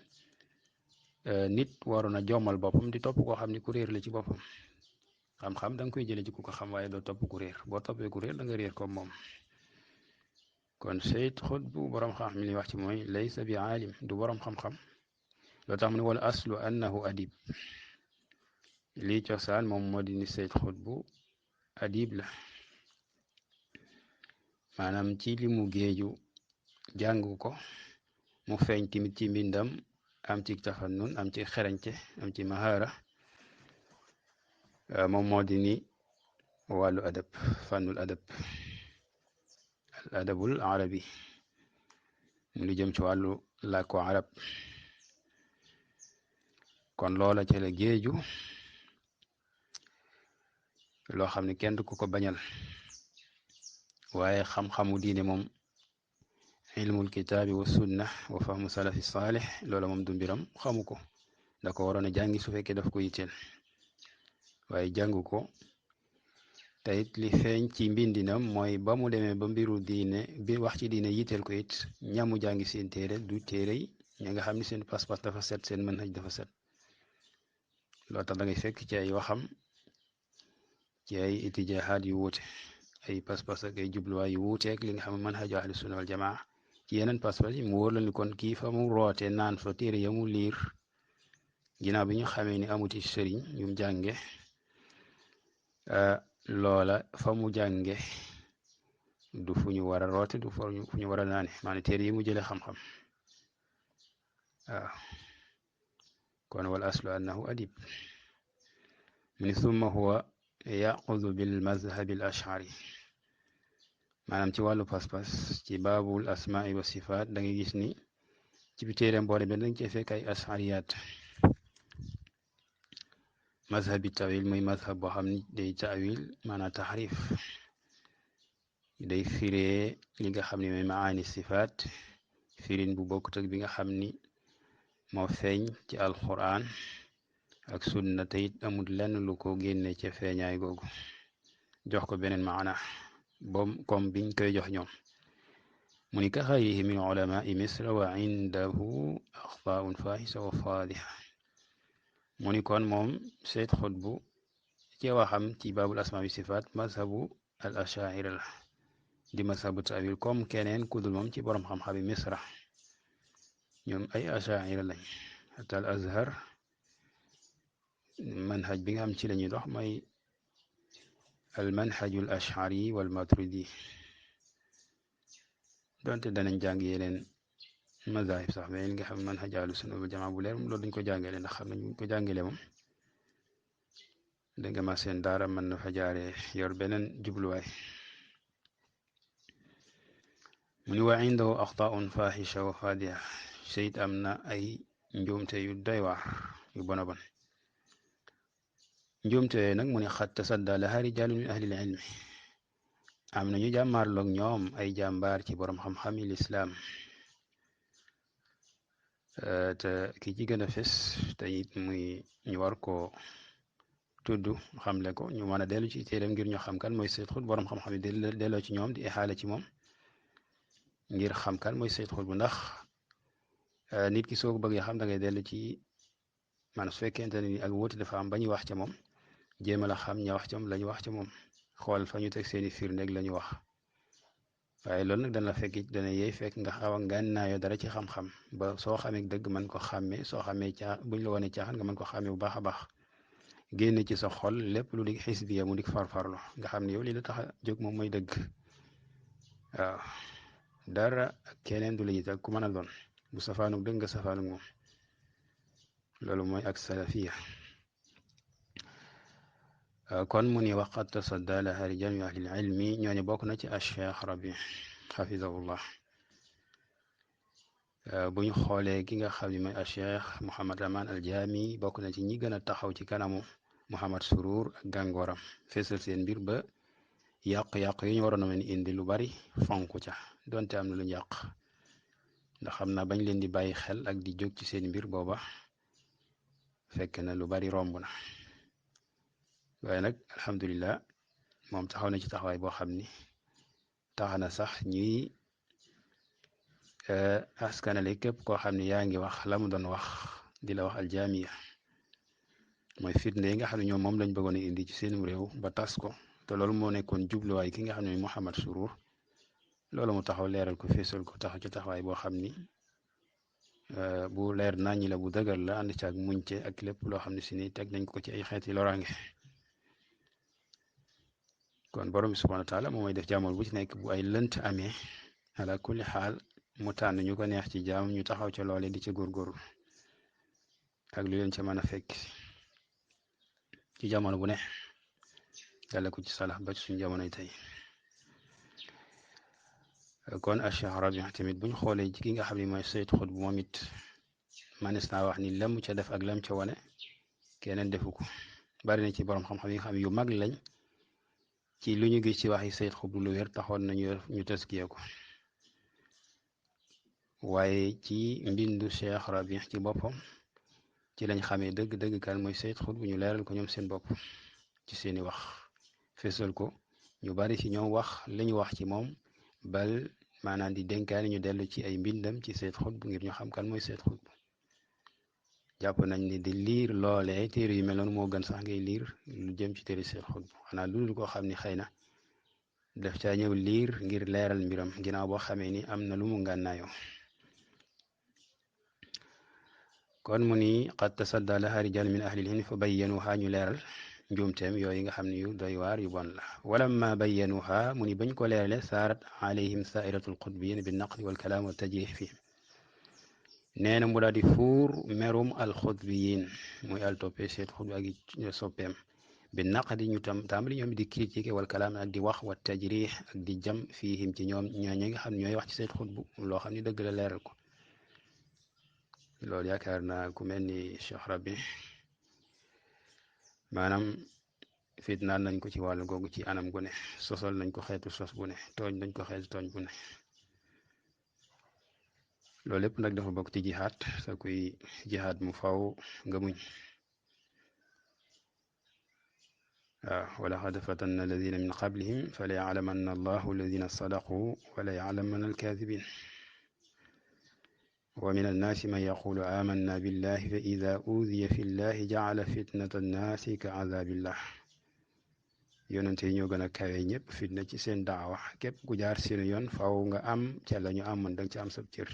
nit waroon a jommal boppam di topp koo xam ni ku réer la ci boppam xam-xam da nga koy jëlee ci ku ko xam waaye doo topp ku réer boo toppee ku réer da nga réer comme moom kon sayid xutbu boroom xam-xam li wax ci mooy laysa bi aalim du boroom xam-xam loo tax mu ne wala aslu annahu adib lii cosaan moom moo di ni sayid xutbu adib la maanaam ci li mu géeju jàng ko mu feeñ timit ci mbindam am ci tafannun am ci xerañte am ci mahaara moom moo di ni wàllu adab fànnul adab al adabul arabi mu lu jëm ci wàllu làkku arab kon loola ci la géeju loo xam ne kenn du ko bañal waaye xam-xamu diine moom ilmul kitaabi wa sunna wa fahmu salafi saalih loola moom du mbiram xamu ko da ko waroon a jàngi su fekkee daf ko yitteel waaye jàngu ko te it li feeñ ci mbindinam mooy ba mu demee ba mbiru diine bi wax ci diine yitteel ko it ñamu jàngi seen téere du téere yi ña nga xam ne seen pas-pas dafa set seen manhaj dafa set loo tax da ngay fekk ci ay waxam ci ay itijaahaat yu wuute ay pas-pas ak ay jubluwaay yu wuuteeg li nga xam ne manhaju ahlu sunna wal jamaa ci yeneen pas-pas yi mu wóor la ni kon kii fa mu roote naan fa téere ya mu liir ginnaaw bi ñu xamee ni amuti sëriñ yum jànge loola fa mu jànge du fu ñu war a roote du fu ñu war a naane maanaam téere yi mu jële xam-xam waaw kon wal aslu annahu adib mu ni summa huwa yaxudu bil mazhabi al ashari maanaam ci wàllu pas-pas ci baabul asmaai wa sifaat da ngay gis ni ci bi téere mboole benn danga ci fekk ay ashariyaat mazhabi tawil muy mazhab boo xam ni day tawil maanaam taxrif day firee li nga xam ne mooy maani sifaat firin bu bokkut ak bi nga xam ni moo feeñ ci alquran ak sunna te it amul lenn lu ko génne ca feeñaay googu jox ko beneen maana boom comme biñ koy jox ñoom mu ni ka xayrihi min ulamai misra wa indahu axtaun fahisha wa fadiha mu ni kon moom sayid xutbu ci waxam ci baabul asmaa bi sifaat mazhabu al ashaira la di mazhabu tawil comme keneen kudul moom ci borom xam-xami misra ñoom ay ashaira lañ hatta al azhar manhaj bi nga xam ci la ñuy dox mooy al manhaju al ashari wal maturidi donte danañ jàng yeneen mazahib sax mais li nga xam manhaj ahlu sunna wal jamaa bu leer loolu dañ ko jàngale ndax xam nañ buñ ko jàngale moom da nga ma seen daara mën na fa jaaree yor beneen jubluwaay mu ni wa indahu axtaun fahisha wa fadiha sayid am na ay njuumte yu doy waar yu bona bon njuumte yooyu nag mu ne xat tasadda laha rijalun min ahlil ilmi am na ñu jàmmaarloog ñoom ay jàmbaar ci borom xam-xami lislaam te ki ci gën a fes te it muy ñu war ko tudd xamle ko ñu mën a dellu ci téeréem ngir ñu xam kan mooy Sayyid Xutb borom xam-xam yi delloo ci ñoom di ixaale ci moom ngir xam kan mooy Sayyid Xutb ndax nit ki soo ko bëggee xam da ngay dellu ci man su fekkente ne ni ak wuute dafa am ba ñuy wax ca moom jéem a la xam ña wax ca moom la ñu wax ca moom xool fa ñu teg seeni firndeeg la ñu wax waaye loolu nag dana la fekk it dana yeey fekk nga xaw a ngànnaayoo dara ci xam-xam ba soo xamee dëgg mën ko xàmmee soo xamee buñ la wane caaxaan nga mën ko xàmmee bu baax a baax génn ci sa xol lépp lu di xisbiya mu di farfarlo nga xam ne yow li la tax a jóg moom mooy dëgg waaw dara ak keneen du la yitteel ku mën a doon bu safaanug dëgg nga safaanug moom loolu mooy ak salafiya kon mu ni waqad tasadda laha rijal min ahli ilmi ñooñu bokk na ci acheikh rabi xafidahullah bu ñu xoolee ki nga xam ne mooy acheikh Mouhamad Aman Aljaami bokk na ci ñi gën a taxaw ci kanamu Mouhamad Surur ak gàngooram feesal seen mbir ba yàq-yàq yi ñu waroon a mën indi lu bari fonku ca donte am na lu ñu yàq ndax xam naa bañ leen di bàyyi xel ak di jóg ci seen mbir booba fekk na lu bari romb na waaye nag alhamdulilah moom taxaw na ci taxawaay boo xam ni tax na sax ñuy askanale képp koo xam ne yaa ngi wax la mu doon wax di la wax aljaamiya mooy firnde yi nga xam ne ñoom moom lañ bëggoon a indi ci seenum réew ba tas ko te loolu moo nekkoon jubluwaay ki nga xam ne Mouhamad Surur loolu mu taxaw leeral ko feesal ko taxaw ci taxawaay boo xam ni bu leer naññi la bu dëgër la ànd ci ak muñce ak lépp loo xam ne si ni teg nañ ko ci ay xeeti loraange kon borom bi subhanahu wa taala moom mooy def jamono bu ci nekk bu ay lënt amee ala kulli xaal mu tànn ñu ko neex ci jaam ñu taxaw ca loole di ca góorgóorlu ak lu leen ca mën a fekk ci jamono bu ne dale ko ci salax ba ci suñu jamonoy tey kon Cheikh Rabi tamit buñ xoolee ci ki nga xam ne mooy Sayyid Xutb moom it manis naa wax ni lam ca def ak lam ca wane keneen defu ko bari na ci borom xam-xam yi nga xam yu mag lañ ci lu ñu gis ci waxi Sayyid Xutb lu wér taxoon nañu ñu taskiya ko waaye ci mbindu Cheikh Rabi ci boppam ci lañ xamee dëgg-dëgg kan mooy Sayyid Xutb ñu leeral ko ñoom seen bopp ci seeni wax fesal ko ñu bari ci ñoom wax li ñu wax ci moom bal maanaam di dénkaani ñu dellu ci ay mbindam ci Sayyid Xutb ngir ñu xam kan mooy Sayyid Xutb jàpp nañ ni di liir loolee téere yu mel noonu moo gën sax ngay liir lu jëm ci téere Sayyid Xutb xanaa lu dul koo xam ni xëy na daf caa ñëw liir ngir leeral mbiram ginnaaw boo xamee ni am na lu mu ngànnaayoo kon mu ni qad tasadda laha rijal min ahli ilmi fa bayyanuha ñu leeral njuumteem yooyu nga xam ne yu doy waar yu bon la walamma bayyanuha mu ni bañ ko leerale saarat alayhim saairatu alqutbiyin bi naqdi walkalaam wa tajrih fihim nee na mu daal di fuur merum alxutbiyin muy al toppe Sayyid Xutb ak soppeem bi naqdi ñu tàmbali ñoom di critiquer wal kalaam ak di wax wa tajrih ak di jam fiihim ci ñoom ñi nga xam ne ñooy wax ci Sayyid Xutb loo xam ne dëgg la leeral ko loolu yaakaar naa ku mel ni Cheikh Rabi maanaam fitnaan nañ ko ci wàllu googu ci anam gu ne sosal nañ ko xeetu sos bu ne tooñ nañ ko xeetu tooñ bu ne loolu lépp nag dafa bokk ci jihaad sa kuy jihaad mu faw nga muñ waaw wa laqad fatanna alladina min qablihim fala yaclamanna allahu alladina sadaqu wala yaclamanna alkaadibin wa min annaasi man yaqulu amanna billahi fa ida uudiya fi llahi jacala fitnata annaasi ka azabillah yonente yi ñoo gën a kawe ñëpp fitna ci seen daawa képp ku jaar seen yoon faw nga am ca la ñu amoon danga ca am sab cër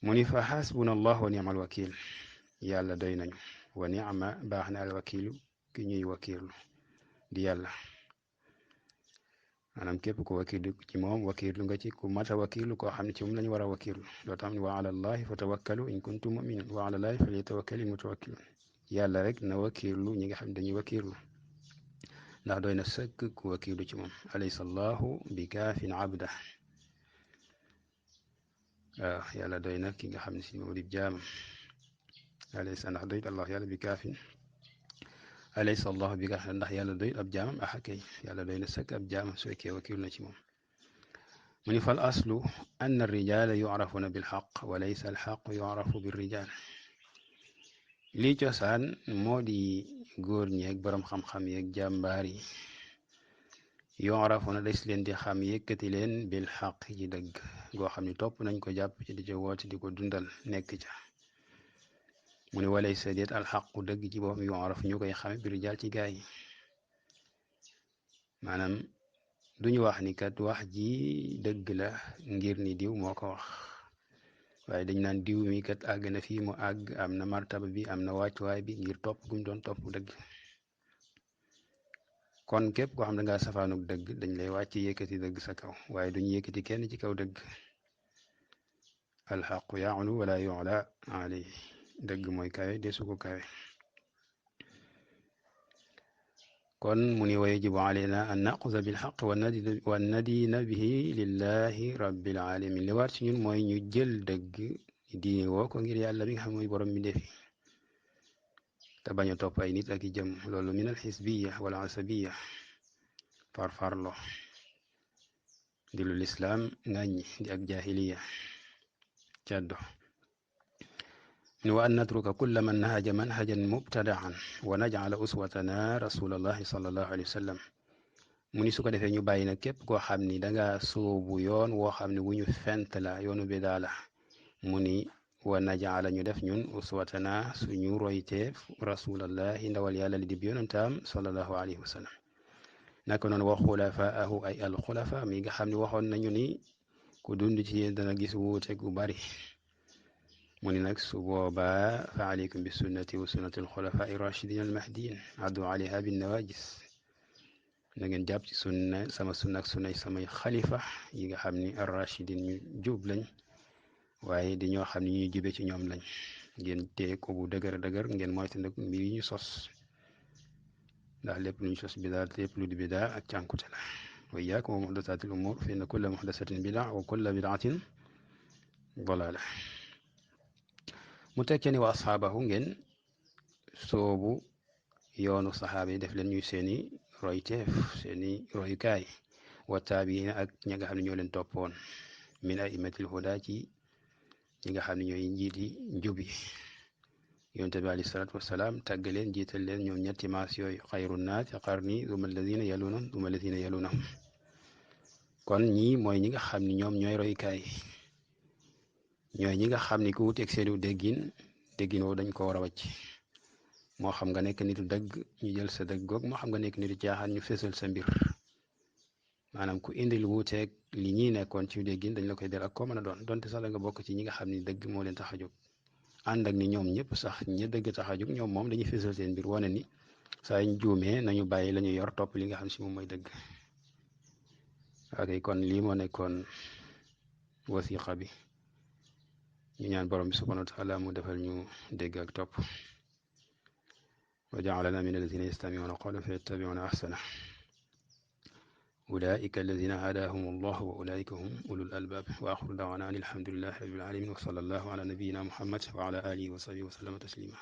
mu ni fa xasbuna allah wa ni'mal wakil yàlla doy nañu wa ni'ma baax na al wakilu ki ñuy wakiirlu di yàlla maanaam képp ku wakiirlu ci moom wakiirlu nga ci ku mata wakiirlu koo xam ne ci moom la ñu war a wakiirlu loo tax wa ala allahi fa tawakkalu in kuntum muminin wa ala allahi falyatawakkalil mutawakkilun yàlla rek na wakiirlu ñi nga xam ne dañuy wakiirlu ndax doy na sëkk ku wakiirlu ci moom alaysa allahu bi kaafin abda waaw yàlla doy na ki nga xam ne si moom di jaamam alaysa ndax doyut allah yàlla bi kaafin alaysa allah bi kaafin ndax yàlla doyut ab jaamam ah kay yàlla doy na sëkk ab jaamam su fekkee wakiirlu na ci moom mu ni fal aslu anna arrijala yucrafuna bilxaq wa laysa alxaq yucrafu birrijal lii cosaan moo di góor ñeeg boroom xam-xam yeeg jàmbaar yi yu'rafuna des leen di xam yëkkati leen bil xaq ci dëgg goo xam ne topp nañ ko jàpp ci di ca woote di ko dundal nekk ca mu ne walay sa déet alxaqu dëgg ci boppam yu'raf ñu koy xame bi rijaal ci gaay yi maanaam duñu wax ni kat wax ji dëgg la ngir ni diw moo ko wax waaye dañ naan diw mi kat àgg na fii mu àgg am na martaba bi am na wàccuwaay bi ngir topp guñ doon topp dëgg kon képp koo xam ne ngaa safaanug dëgg dañ lay wàcc yëkkati dëgg sa kaw waaye duñ yëkkati kenn ci kaw dëgg alxaqu yaulu wala yu'la alayhi dëgg mooy kawe desu ko kawe kon mu ni wa yajibu alayna an naquza bilxaq wa nadina bihi lillahi rabbil alamin li war ci ñun mooy ñu jël dëgg diine woo ko ngir yàlla bi nga xam mooy borom mi defi te bañ a topp ay nit ak i jëm loolu min al xisbiya wala asabiya farfarlo di lu lislaam ngaññi di ak jahiliya caddo من وأن نترك كل من نهج منهجا مبتدعا ونجعل أسوتنا رسول الله صلى الله عليه وسلم mu ni su ko defee ñu bàyyi nag képp koo xam ni danga sóobu yoon woo xam ne wu ñu fent la yoonu bidaa la mu ni wa najaala ñu def ñun uswatana suñu royteef rasulallahi ndawal yàlla li dib yonantaam sallallahu alayhi wa sallam naka noonu wa xulafaahu ay alxulafa mi nga xam ne waxoon nañu ni ku dund ci yéen dana gis wuute gu bari mu ni nag su boobaa fa aleykum bi sunnati wa sunnati alxulafaa irrachidin almahdiin addu alayha bin nawajis na ngeen jàpp ci sunna sama sunna ak sunnay samay xalifa yi nga xam ni arrachidin ñu jub lañ waaye di ñoo xam ni ñuy jube ci ñoom lañ ngeen téye ko bu dëgër dëgër ngeen moyte nag mbir yi ñu sos ndax lépp lu ñu sos bidaa lépp lu di bidaa ak cànkute la wa iyaakum wa muxdasatil umuur fa inna kulla muxdasatin bidaa wa kulla bidaatin dalaala mu tekkee ni wa asxaabahu ngeen soobu yoonu saxaaba yi def leen ñuy seeni royteef seeni royukaay wa taabiina ak ñi nga xam ne ñoo leen toppoon min aimatil huda ci ñi nga xam ne ñooy njiiti njub yi yonent bi alayhi salaatu wasalaam tàgg leen jiital leen ñoom ñetti maas yooyu xayru naasi qarni duma alladina yalunahum duma alladina yalunahum kon ñii mooy ñi nga xam ne ñoom ñooy royukaay ñooy ñi nga xam ni ku wuteeg seenu déggin woo dañ ko war a wàcc moo xam nga nekk nitu dëgg ñu jël sa dëgg goog moo xam nga nekk nitu caaxaan ñu fésal sa mbir maanaam ku indil wuuteeg li ñi nekkoon ci déggin dañ la koy del ak koo mën a doon donte sax da nga bokk ci ñi nga xam ni dëgg moo leen tax a jóg ànd ak ni ñoom ñëpp sax ñi dëgg tax a jóg ñoom moom dañuy fésal seen mbir wane ni saa ñu juumee nañu bàyyi la ñu yor topp li nga xam si moom mooy dëgg ok kon lii moo nekkoon wasiqa bi ñu ñaan borom bi subhanahu wa taala mu defal ñu dégg ak topp wa ja'alana min alladhina yastami'una qawlan fayattabi'una ahsana ulaika alladhina hadahum allah wa ulaika hum ulul albab wa akhiru da'wana alhamdulillahi rabbil alamin wa sallallahu ala nabiyyina muhammad wa ala alihi wa sahbihi wa sallama taslima